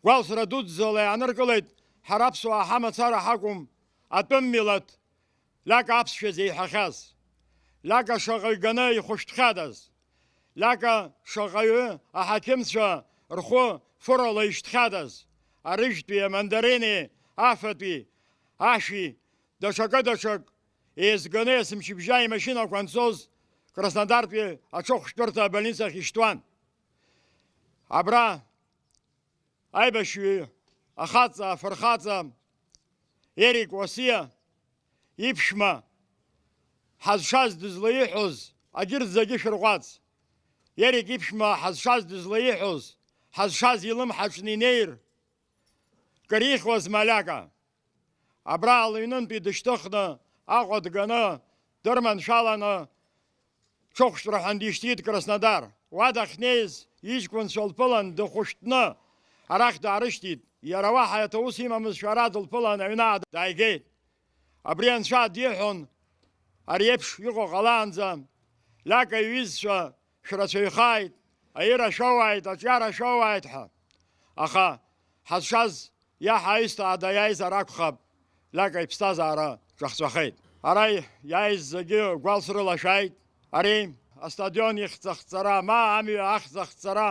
Гәалсра дуӡӡала иааныркылеит ҳара аԥсуаа ҳамацара ҳакәым, атәым милаҭ, Лиака аԥсшәа зеиҳәахьаз. Лиака шаҟаҩ ганы ихәышәтәхьадаз. Лиака шаҟаҩы аҳақьымцәа рхәы фырала ишьҭхьадаз. Арыжәтәи, амандарини, афатәи, ашәи, даҽакы-даҽак еизганы есымчыбжьа имашьынақәа анцоз Краснодартәи аҽыхәшәтәырҭа абольницахь ишьҭуан. Абра аибашьҩы ахаҵа, афырхаҵа Ерик Уасиа иԥшәма ҳазшаз дызлаиҳәоз, агьырҭ зегьы шәырҟәаҵ. Ерик иԥшәма ҳазшаз дызлаиҳәоз, ҳазшаз илымҳаҿны инеир, кыр ихьуазма Лиака? Абра лыҩнынтәи дышьҭыхны, Аҟәа дганы, дырманшәаланы, ҽыхәшәтәра ҳәа дишьҭит Краснодар. Уа дахьнеиз, иҷкәынцәа лԥылан дыхәышәтәны арахь даарышьҭит. Иара уаҳа аҭаус имамызшәа ара дылԥылан аҩны дааигеит. Абри анцәа диҳәон, ари еиԥш иҟоу ҟалаанӡа, Лиака иҩызцәа шәрацәаҩхааит, аира шәоуааит, аҿиара шәоуааит ҳәа. Аха ҳазшаз иаҳа аҩсҭаа даиааизар акәхап, Лиака иԥсҭазаара ҿахҵәахеит. Ара иааиз зегьы гәалс рылашәааит. Ари астадион ихьӡ ахҵара, ма амҩа ахьӡ ахҵара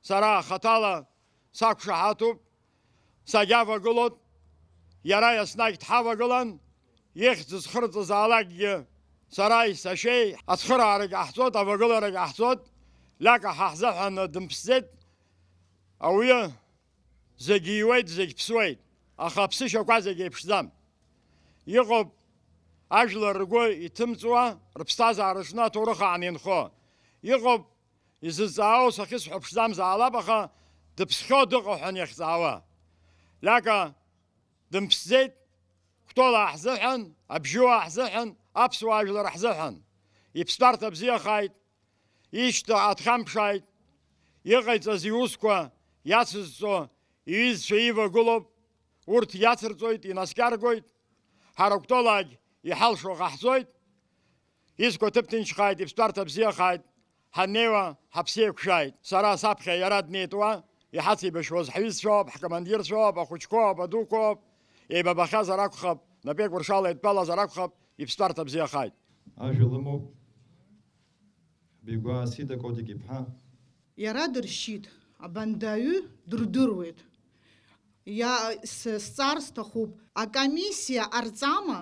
сара хаҭала сақәшаҳаҭуп, сагьавагылоит. Иара еснагь дҳавагылан, ихьӡ зхырҵазаалакгьы сареи сашьеи ацхыраарагь ҟаҳҵоит, авагыларагь ҟаҳҵоит. Лиака ҳа ҳзыҳәан дымԥсӡеит. Ауаҩы зегь иуеит, зегь ԥсуеит, аха аԥсышьақәа зегь еиԥшӡам. Иҟоуп ажәлар ргәы иҭымҵуа, рыԥсҭазаара рыҽны аҭоурых аан инхо. Иҟоуп изызҵаауа, сахьысҳәо ԥшӡамзаалап, аха дыԥсхьоу дыҟоу ҳәа иахьҵаауа. Лиака дымԥсӡеит, Кәтолаа ҳзыҳәан, абжьуаа ҳзыҳәан, аԥсуаа жәлар ҳзыҳәан. Иԥсҭәарҭа бзиахааит, ишьҭа дхьамԥшааит, иҟаиҵаз иусқәа иацызҵо иҩызцәа ивагылоуп, урҭ иацырҵоит, инаскьаргоит, ҳара Кәтолаагь иҳалшо ҟаҳҵоит, изқәа ҭыԥ ҭынчхааит, иԥсҭәарҭа бзиахааит, ҳаннеиуа ҳаԥсы еиқәшәааит. Сара саԥхьа иара днеит уа, иҳацеибашьуаз ҳҩызцәоуп, ҳкомандирцәоуп, ахәыҷқәоуп, адуқәоуп, еибабахьазар акәхап, напеикәыршала еидтәалазар акәхап, иԥсҭәарҭа бзиахааит. Ажәа лымоуп Бигәаа Сида Кодик иԥҳа. Иара дыршьит, абандаҩы дырдыруеит. Иа-, с-, сҵар сҭахуп, акомиссиа ҟарҵама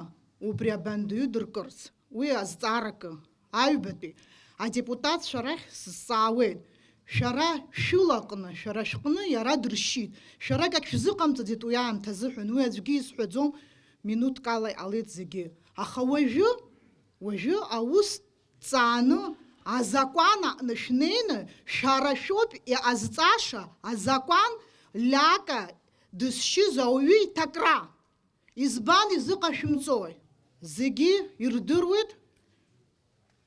убри абандаҩы дыркырц? Уи азҵааракы, аҩбатәи адепутатцәа рахь сызҵаауеит, шәара шәылаҟны, шәара шәҟны иара дыршьит, шәара акгь шәзыҟамҵаӡеит уи аамҭазыҳәан, уи аӡәгьы изҳәаӡом, минуҭк ала иҟалеит зегьы. Аха уажәы, уажәы аус ҵааны, азакәан аҟны шәнеины, шәара шәоуп иҟазҵаша, азакәан Лиака дызшьыз ауаҩы иҭакра. Избан изыҟашәымҵои? Зегьы ирдыруеит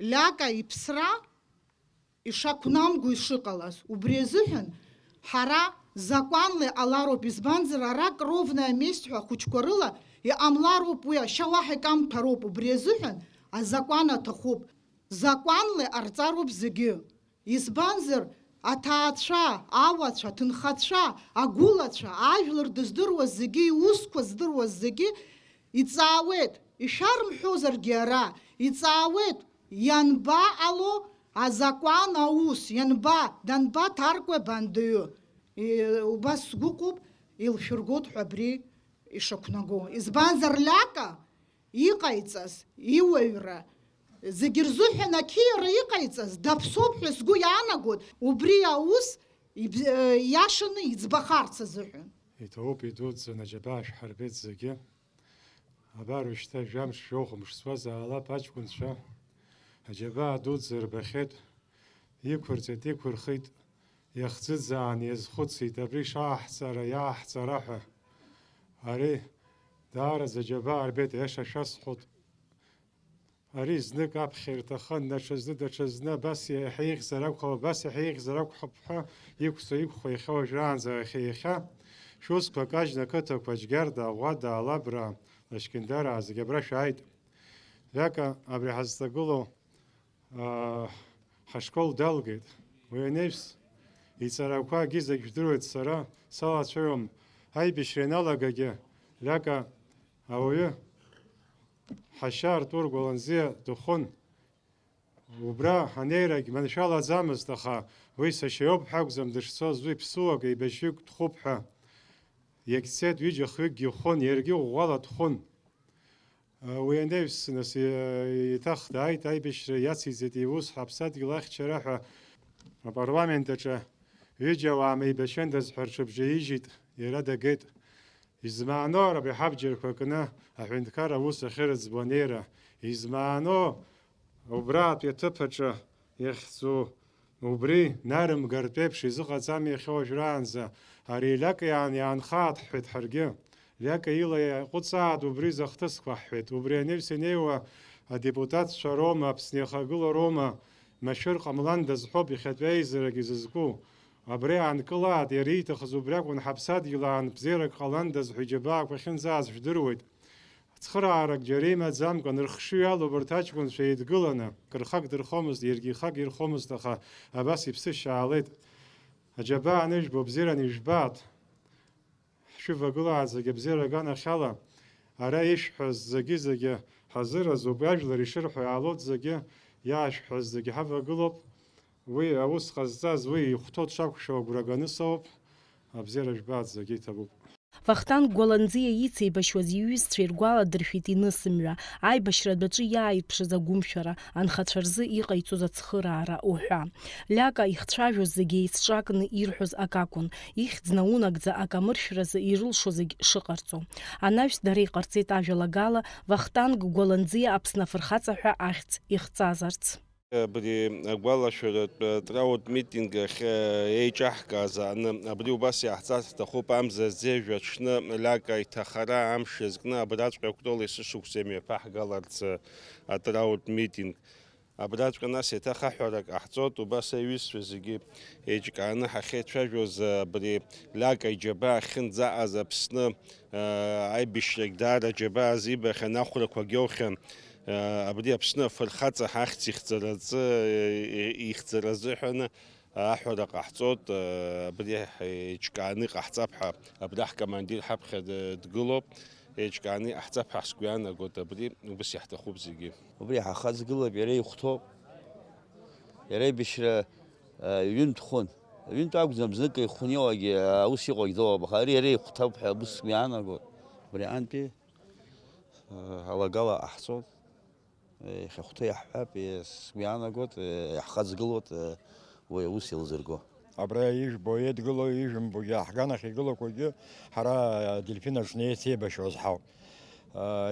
Лиака иԥсра ишақәнамго ишыҟалаз. Убри азыҳәан ҳара закәанла иҟалароуп, избанзар, ара кровная месть ҳәа ахәыҷқәа рыла иҟамлароуп уи, ашьа уаҳа икамҭәароуп. Убри азыҳәан азакәан аҭахуп. Закәанла иҟарҵароуп зегьы. Избанзар, аҭаацәа, ауацәа, аҭынхацәа, агәылацәа, ажәлар дыздыруаз зегьы, иусқәа здыруаз зегьы иҵаауеит, ишәарымҳәозаргьы ара, иҵаауеит, ианбаҟало азакәан аус, ианба-, данбаҭаркуеи абандаҩы? И-, убас сгәыҟоуп, илшәыргоит ҳәа абри ишақәнаго. Избанзар, Лиака иҟаиҵаз, иуаҩра, зегьы рзыҳәан ақьиара иҟаиҵаз даԥсоуп ҳәа сгәы иаанагоит, убри аус иб-, э, иашаны иӡбахарц азыҳәан. Иҭабуп идуӡӡаны аџьабаа шәҳарбеит зегьы. Абар уажәшьҭа жәамш, жәохә мш цозаалап аҷкәынцәа. Аџьабаа дуӡӡа рбахьеит. Иқәырҵеит, иқәырхит. Иахӡыӡаан иазхәыцит абри шааҳҵара, иааҳҵара ҳәа. Ари даараӡа аџьабаа рбеит, аиаша шәасҳәоит. Ари знык аԥхьа ирҭахын, даҽазны, даҽазны абас иаҳа еиӷьзар акәхап, абас иаҳа еиӷьзар акәхап ҳәа иқәҵа-иқәхо иахьа уажәраанӡа, иахьа, иахьа шәусқәа кажьны ақыҭақәа Џьгьарда, Аӷәада, Алабра, Лашькьындараа зегьы абра шәааит. Ҩака абри ҳазҵагылоу, аа, ҳашкол далгеит. Уи анаҩс, иҵарақәа агьызагь жәдыруеит сара, салацәажәом. Аибашьра ианалагагьы, Ҩака ауаҩы ҳашьа Артур Гәаланӡиа дыхәын. Убра ҳанеирагь маншәалаӡамызт, аха уи сашьа иоуп ҳәа акәӡам дышцоз, уи ԥсуак еибашьҩык дхәуп ҳәа. Иагьцеит, ҩыџьа-хҩыкгьы ихон, иаргьы ӷәӷәала дхон. Уи анаҩс, нас, еиҭах дааит, аибашьра иациҵеит, иус ҳаԥсадгьыл ахьчара ҳәа апарламент аҿы ҩыџьа ауаа меибашьандаз ҳәа рҽыбжьаижьит, иара дагеит. Измааноу рабиҳаб џьарқәа кны аҳәынҭқарра аус ахьырыӡбо анеира, измааноу убратәи аҭыԥ аҿы иахьӡу убри нарымгартә еиԥш изыҟаҵам иахьа уажәраанӡа, ари Лиака иаан-, иаанхааит ҳҳәеит ҳаргьы. Лиака ила иаҟәыҵааит убри изы ахҭысқәа ҳҳәеит. Убри анаҩс инеиуа адепутатцәа роума, Аԥсны иахагылоу роума, машәыр ҟамландаз ҳәоуп иахьатәи аизарагьы зызку. Абри аанкылааит, иара ииҭахыз убри акәын, ҳаԥсадгьыл аан бзиарак ҟаландаз ҳәа иџьабаақәа ахьынӡааз жәдыруеит. Цхыраарак џьара имаӡамкәа, нырхшыҩ алоуп урҭ аҷкәынцәа еидгыланы, кыр хак дырхомызт, иаргьы ихак ирхомызт, аха абас иԥсышьа аалеит. Аџьабаа анышәбо бзиараны ижәбааит. Ҳшәывагылааит зегьы абзиара аганахьала. Ара ишәҳәаз зегьы-зегьы ҳазыразуп, ажәлар ишырҳәо иаалоит зегьы, иаашәҳәаз зегьы ҳавагылоуп. Уи аус ҟазҵаз, уи ихәҭоу дшақәшәо агәра ганы соуп. Абзиара жәбааит, зегьы иҭабуп. Вахтанг Гәаланӡиа ицеибашьуаз иҩызцәа иргәаладыршәеит инысымҩа, аибашьратә аҿы иааирԥшыз агәымшәара, анхацәа рзы иҟаиҵоз ацхыраара уҳәа. Лиака ихцәажәоз зегьы еицҿакны ирҳәоз акакәын, ихьӡ наунагӡа акамыршәразы ирылшо зегь шыҟарҵо. Анаҩс дара иҟарҵеит ажәалагала Вахтанг Гәаланӡиа Аԥсны афырхаҵа ҳәа ахьӡ ихҵазарц. Абри агәалашәаратә трауртә митинг ахь еиҿаҳкааз ааны, абри убас иаҳҵар ҳҭахуп, амза зежә аҽны Лиака иҭахара амш иазкны абраҵәҟьа Кәтол есышықәса имҩаԥаҳгаларц атрауртә митинг. Абраҵәҟьа нас еиҭах аҳәара ҟаҳҵоит, убас аҩызцәа зегьы еиҿкааны ҳахьеицәажәоз абри Лиака иџьабаа ахьынӡаҟаз Аԥсны, аа, аибашьрагь даара џьабаа азибахьан, ахәрақәагь иоухьан. Абри Аԥсны афырхаҵа ҳахьӡ ихҵаразы, ихҵаразы ҳәаны аҳәара ҟаҳҵоит, абри еиҿкааны иҟаҳҵап ҳәа, абра ҳкомандир ҳаԥхьа д-, дгылоуп, еиҿкааны иҟаҳҵап ҳәа сгәы иаанагоит, абри убас иаҳҭахуп зегьы. Убри ҳахаҵгылап, иара ихәҭоуп, иара аибашьра, а, ҩынтә хон. Ҩынтә акәӡам, знык ихәын иҟагьы, аус иҟагь дыҟоуп, аха ари иара ихәҭоуп ҳәа убас сгәы иаанагоит. Абри антәи, а, алагала ҟаҳҵоит. Иахьахәҭоу иаҳҳәап, сгәы иаанагоит, иаҳхаҵгылоит уи аус еилзырго. Абра ижәбо, еидгыло, ижәымбогьы, ҳганахь игылақәагьы ҳара Дельфин аҽны еицеибашьуаз ҳауп.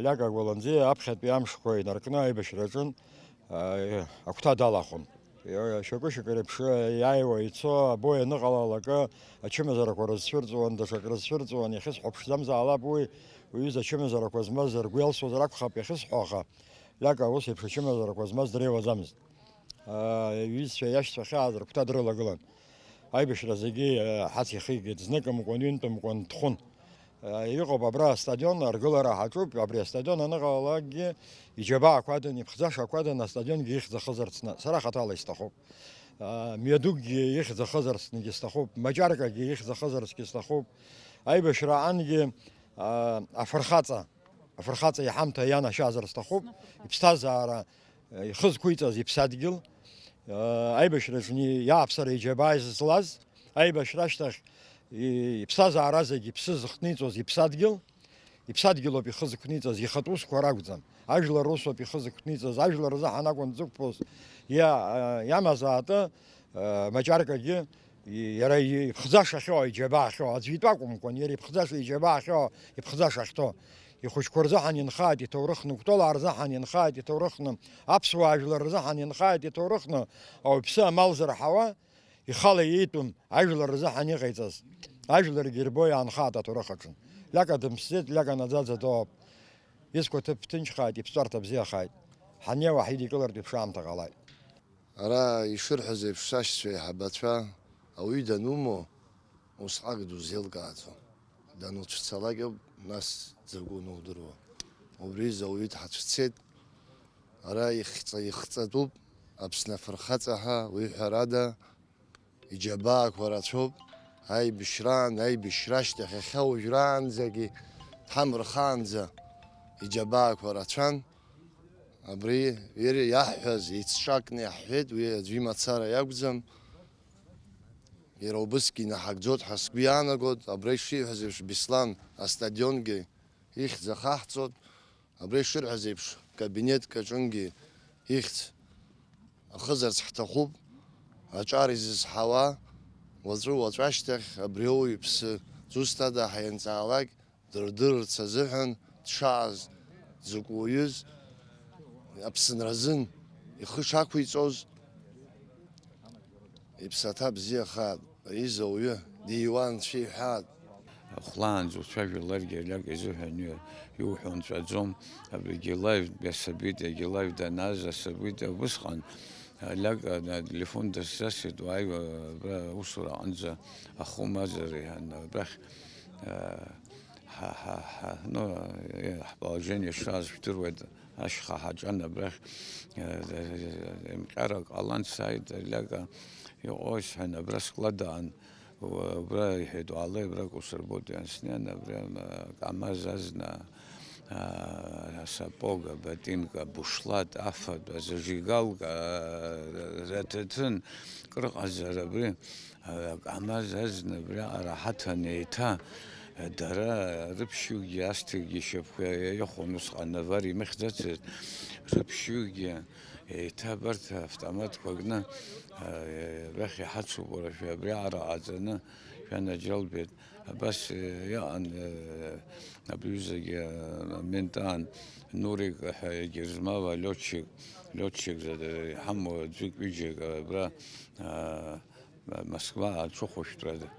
Лиака Гәаланӡиа аԥхьатәи амшқәа инаркны аибашьра аҿын, агәҭа далахәын. Шьоукы-шьоукы реиԥш иааиуа ицо, абои аныҟалалакы, ачымазарақәа рызцәырҵуан, даҽак рызцәырҵуан, иахьысҳәо ԥшӡамзаалап уи, уҩыза ачымазарақәа змаз ргәы иалсуазар акәхап иахьысҳәо, аха Лиака ус еиԥш ачымазарақәа змаз дреиуаӡамызт. Аа, иҩызцәа иашьцәа хьааз рыгәҭа дрылагылан. Аибашьра зегьы, аа, ҳацихигеит, зныкымкәан, ҩынтәымкәан дхәын. Аа, иҟоуп абра астадион, аргылара ҳаҿуп, абри астадион аныҟалалакгьы иџьабаақәа адын, иԥхӡашақәа адын астадионгьы ихьӡ ахызарцны, сара хаҭала исҭахуп. Аа, мҩадукгьы ихьӡ ахызарцныгьы сҭахуп, маҷаркагьы ихьӡ ахызарцгьы сҭахуп. Аибашьра аҟангьы, аа, афырхаҵа. Афырхаҵа иҳамҭа ианашьазар сҭахуп, иԥсҭазаара, ихы зқәиҵаз иԥсадгьыл, аибашьраҿы иааԥсара иџьабаа изызлаз, аибашьра ашьҭахь иԥсҭазаара зегь иԥсы зыхҭниҵоз иԥсадгьыл, иԥсадгьылоуп ихы зықәниҵаз, ихатә усқәа ракәӡам, ажәлар русоуп ихы зықәниҵаз, ажәлар рзы ҳанакәын дзықәԥоз, иа-, иамазаатәы, маҷаркагьы Иара иԥхӡашахьоу, иџьабаахьоу аӡәы итәы акәымкәан, иара иԥхӡаша иџьабаахьоу, иԥхӡашахьҭоу. Ихәыҷқәа рзыҳәан инхааит, иҭоурых нықәтәалаа рзыҳәан инхааит, иҭоурыхны аԥсуаа жәлар рзыҳәан инхааит, иҭоурыхны ауаҩԥсы амал зырҳауа, ихала иитәым ажәлар рзыҳәан иҟаиҵаз. Ажәларгьы ирбо иаанхааит аҭоурых аҿы. Лиака дымԥсӡеит, Лиака наӡаӡа дууп. Изқәа ҭыԥ ҭынчхааит, иԥҵәарҭа бзиахааит. Ҳаннеиуа ҳидикылартә еиԥш аамҭа ҟалааит. Ара ишырҳәаз еиԥш, сашьцәа еиҳабацәа, ауаҩы данумоу, усҟак дузеилкааӡом. Дануцәцалак ауп, нас дзакәу анудыруа. Убри изы ауаҩы дҳацәцеит. Ара ихҵа-, ихҵатәуп, Аԥсны афырхаҵа ҳәа, уи ҳәарада, иџьабаақәа рацәоуп. Аибашьраан, аибашьра ашьҭахь иахьа уажәраанӡагьы дҳамырхаанӡа иџьабаақәа рацәан. Абри иара иаҳҳәаз еицҿакны иаҳҳәеит, уи аӡәы имацара иакәӡам. Иара убысгьы инаҳагӡоит ҳәа сгәы иаанагоит, абра ишиҳәаз еиԥш, Беслан астадионгьы ихьӡ ахаҳҵоит, абра ишырҳәаз еиԥш, кабинетк аҿынгьы ихьӡ ахызарц ҳҭахуп, аҿар изызҳауа, уаҵәы-уаҵәашьҭахь абри ауаҩԥсы зусҭада ҳәа ианҵаалак, дырдырырц азыҳәан дшааз, дзакә уаҩыз, Аԥсынра азын ихы шақәиҵоз, иԥсаҭа бзиахааит, изауҩы диуан, цәеиҳәааит. Хәлаанӡа уцәажәаларгьы, Лиак изыҳәан иуҳәо нҵәаӡом. Абригьы лаиф асабит, егьи лаиф данааз асабит, убысҟан Лиак ателефон дысзасит, уааи, абра аусура аҟынӡа ахәы умазар, иҳәан, абрахь, а, ҳа, ҳа, ҳа, ну, э, ҳположение шааз шәдыруеит, ашьха ҳаҿан абрахь, э, э, э, еимҟьарак ҟалан, сааит, Лиака иҟоу сҳәан, абра склад аан, у-, убра иҳәеит, уаалеи, абра усырбоит, иан снеин, абра, м, КамАЗ азна, а, асапог, аботинка, абушлат, афатә, азажигалка, а, аҭаҭын, крыҟазар абри, КамАЗ азна абриаҟара ҳаҭан еиҭа, дара рыԥшьҩыкгьы асҭыгьы шьапқәа иахон усҟан, авариа имыхьӡацызт, рыԥшьҩыкгьы еиҭа абарҭ автоматқәа кны, арахь иҳацуп, уара, шәа абриаҟара ҟаҵаны шәанаџьалбеит. Абас иҟан, абри аҩызагьы амент аан Нурик ҳәа егьырзмава лётчик, лётчик иҳамоу аӡәык-ҩыџьак абра, а, Москва аҽыхәышәтәра д-,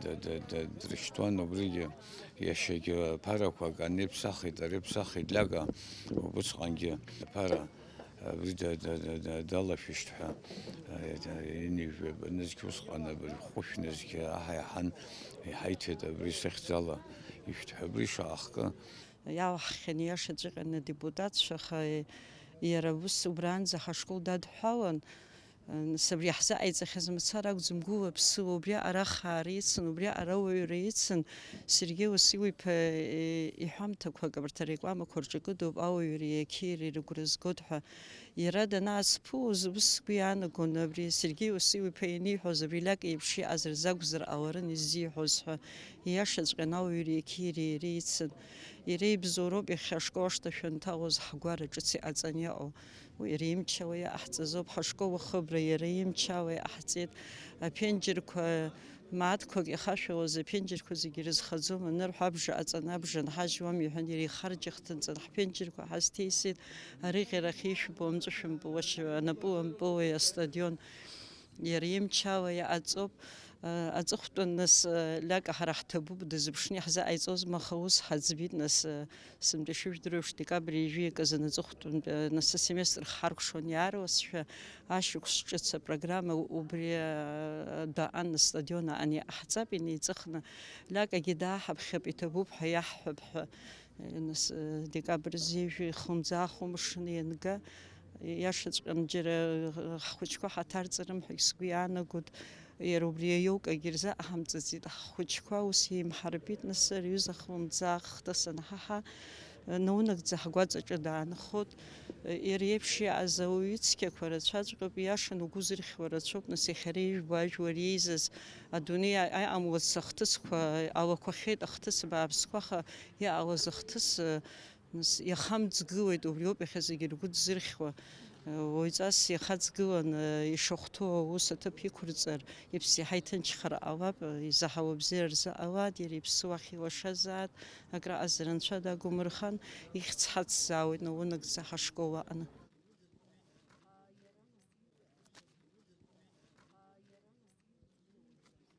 д-, д-, д-, дрышьҭуан, убригьы иашьагьы ԥарақәак ани ԥсахит, ари ԥсахит, Лиака убысҟангьы аԥара абри да-, да-, да-, да-, далашәышьҭ ҳәа, а, инижәлеит, нызқь усҟан абри хәышә нызқь аҳа иаҳан, иҳаиҭеит абри сыхьӡала ишәҭ ҳәа, абри шаҟа хкы. Иалаҳххьан, ииашаҵәҟьаны, адепутатцәа, аха иара ус убранӡа ҳашкол дадҳәалан. Нас абри иаҳзыҟаиҵахьаз мацара акәӡам, гәыла-ԥсыла убриаҟара ахаара ицын, убриаҟара ауаҩра ицын. Сергеи Уасил-иԥа, э, иҳәамҭақәак абарҭ арекламақәа рҿы икыдуп, ауаҩреи ақьиареи рыгәра згоит ҳәа. Иара данаасԥылоз, ус сгәы иаанагон, абри Сергеи Уасил-иԥа ианиҳәоз, абри Лиака еиԥш иҟаз рзы акәзар ҟаларын иззиҳәоз ҳәа. Ииашаҵәҟьаны ауаҩреи ақьиареи иара ицын. Иара ибзоуроуп иахьа ашкол ашҭа шәанҭалоз ҳгәара ҿыц иҟаҵаны иҟоу. Уи иара имчала иҟаҳҵаз ауп, ҳашкол ахыбра иара имчала иҟаҳҵеит. Аԥенџьырқәа, мааҭқәак ихашәалоз аԥенџьырқәа зегьы ирызхаӡом, анырҳәа абжа ҟаҵаны абжа нҳажьуам, иҳәан, иара ихарџьхҭынҵан ҳԥенџьырқәа ҳазҭеисит, арыӷьарахь ишәбо амҵәышәымпылашьа анапылампылеи астадион. Иара имчала иҟаҵоуп. Аҵыхәтәан, нас, Лиака ҳара ҳҭабуп, дазыԥшны иаҳзыҟаиҵозма, аха ус ҳаӡбеит, нас, сынтәа шәыжәдыруеиԥш, декабрь ҩажәи аказын аҵыхәтәантәи, нас, асеместр ҳхаркәшон иаарласшәа, ашықәс ҿыц апрограмма убри, а, даҟан, астадион аҟан иҟаҳҵап, инеиҵыхны, Лиакагьы дааҳаԥхьап, иҭабуп ҳәа иаҳҳәап ҳәа. Нас, э, декабрь зежәи хынӡаахәа мшын ианга, иашаҵәҟьаны џьара, э, ҳхәыҷқәа ҳаҭарҵарым ҳәагь сгәы иаанагоит. Иара убри аиолкагьы ирзаҳамҵаӡеит, ҳхәыҷқәа ус еимҳарбеит, нас рҩыза хлымӡаах хҭыс анҳаҳа, э, наунагӡа ҳгәаҵаҿы даанхоит. Э, иара иеиԥш иааз ауаҩы цқьақәа рацәаҵәҟьоуп, ииашаны угәы зырхьуа рацәоуп, нас иахьа иара ижәбо ажәлар иеизаз адунеи аиҟамлац ахҭысқәа алақәахьеит, ахҭыс бааԥсқәа, аха иҟалаз ахҭыс, э, Нас иахамҵгылеит, убриоуп иахьа зегьы ргәы дзырхьуа. Уаҩҵас ихаҵгыланы ишахәҭоу аус аҭыԥ иқәырҵар, иԥсы иаҳа иҭынчхар ҟалап, изаҳауа бзиара рзы ҟалааит, иара иԥсуа ахьилашазааит, акрааҵара анцәа дагумырхан, ихьӡ ҳацзаауеит наунагӡа ҳашкол аҟны.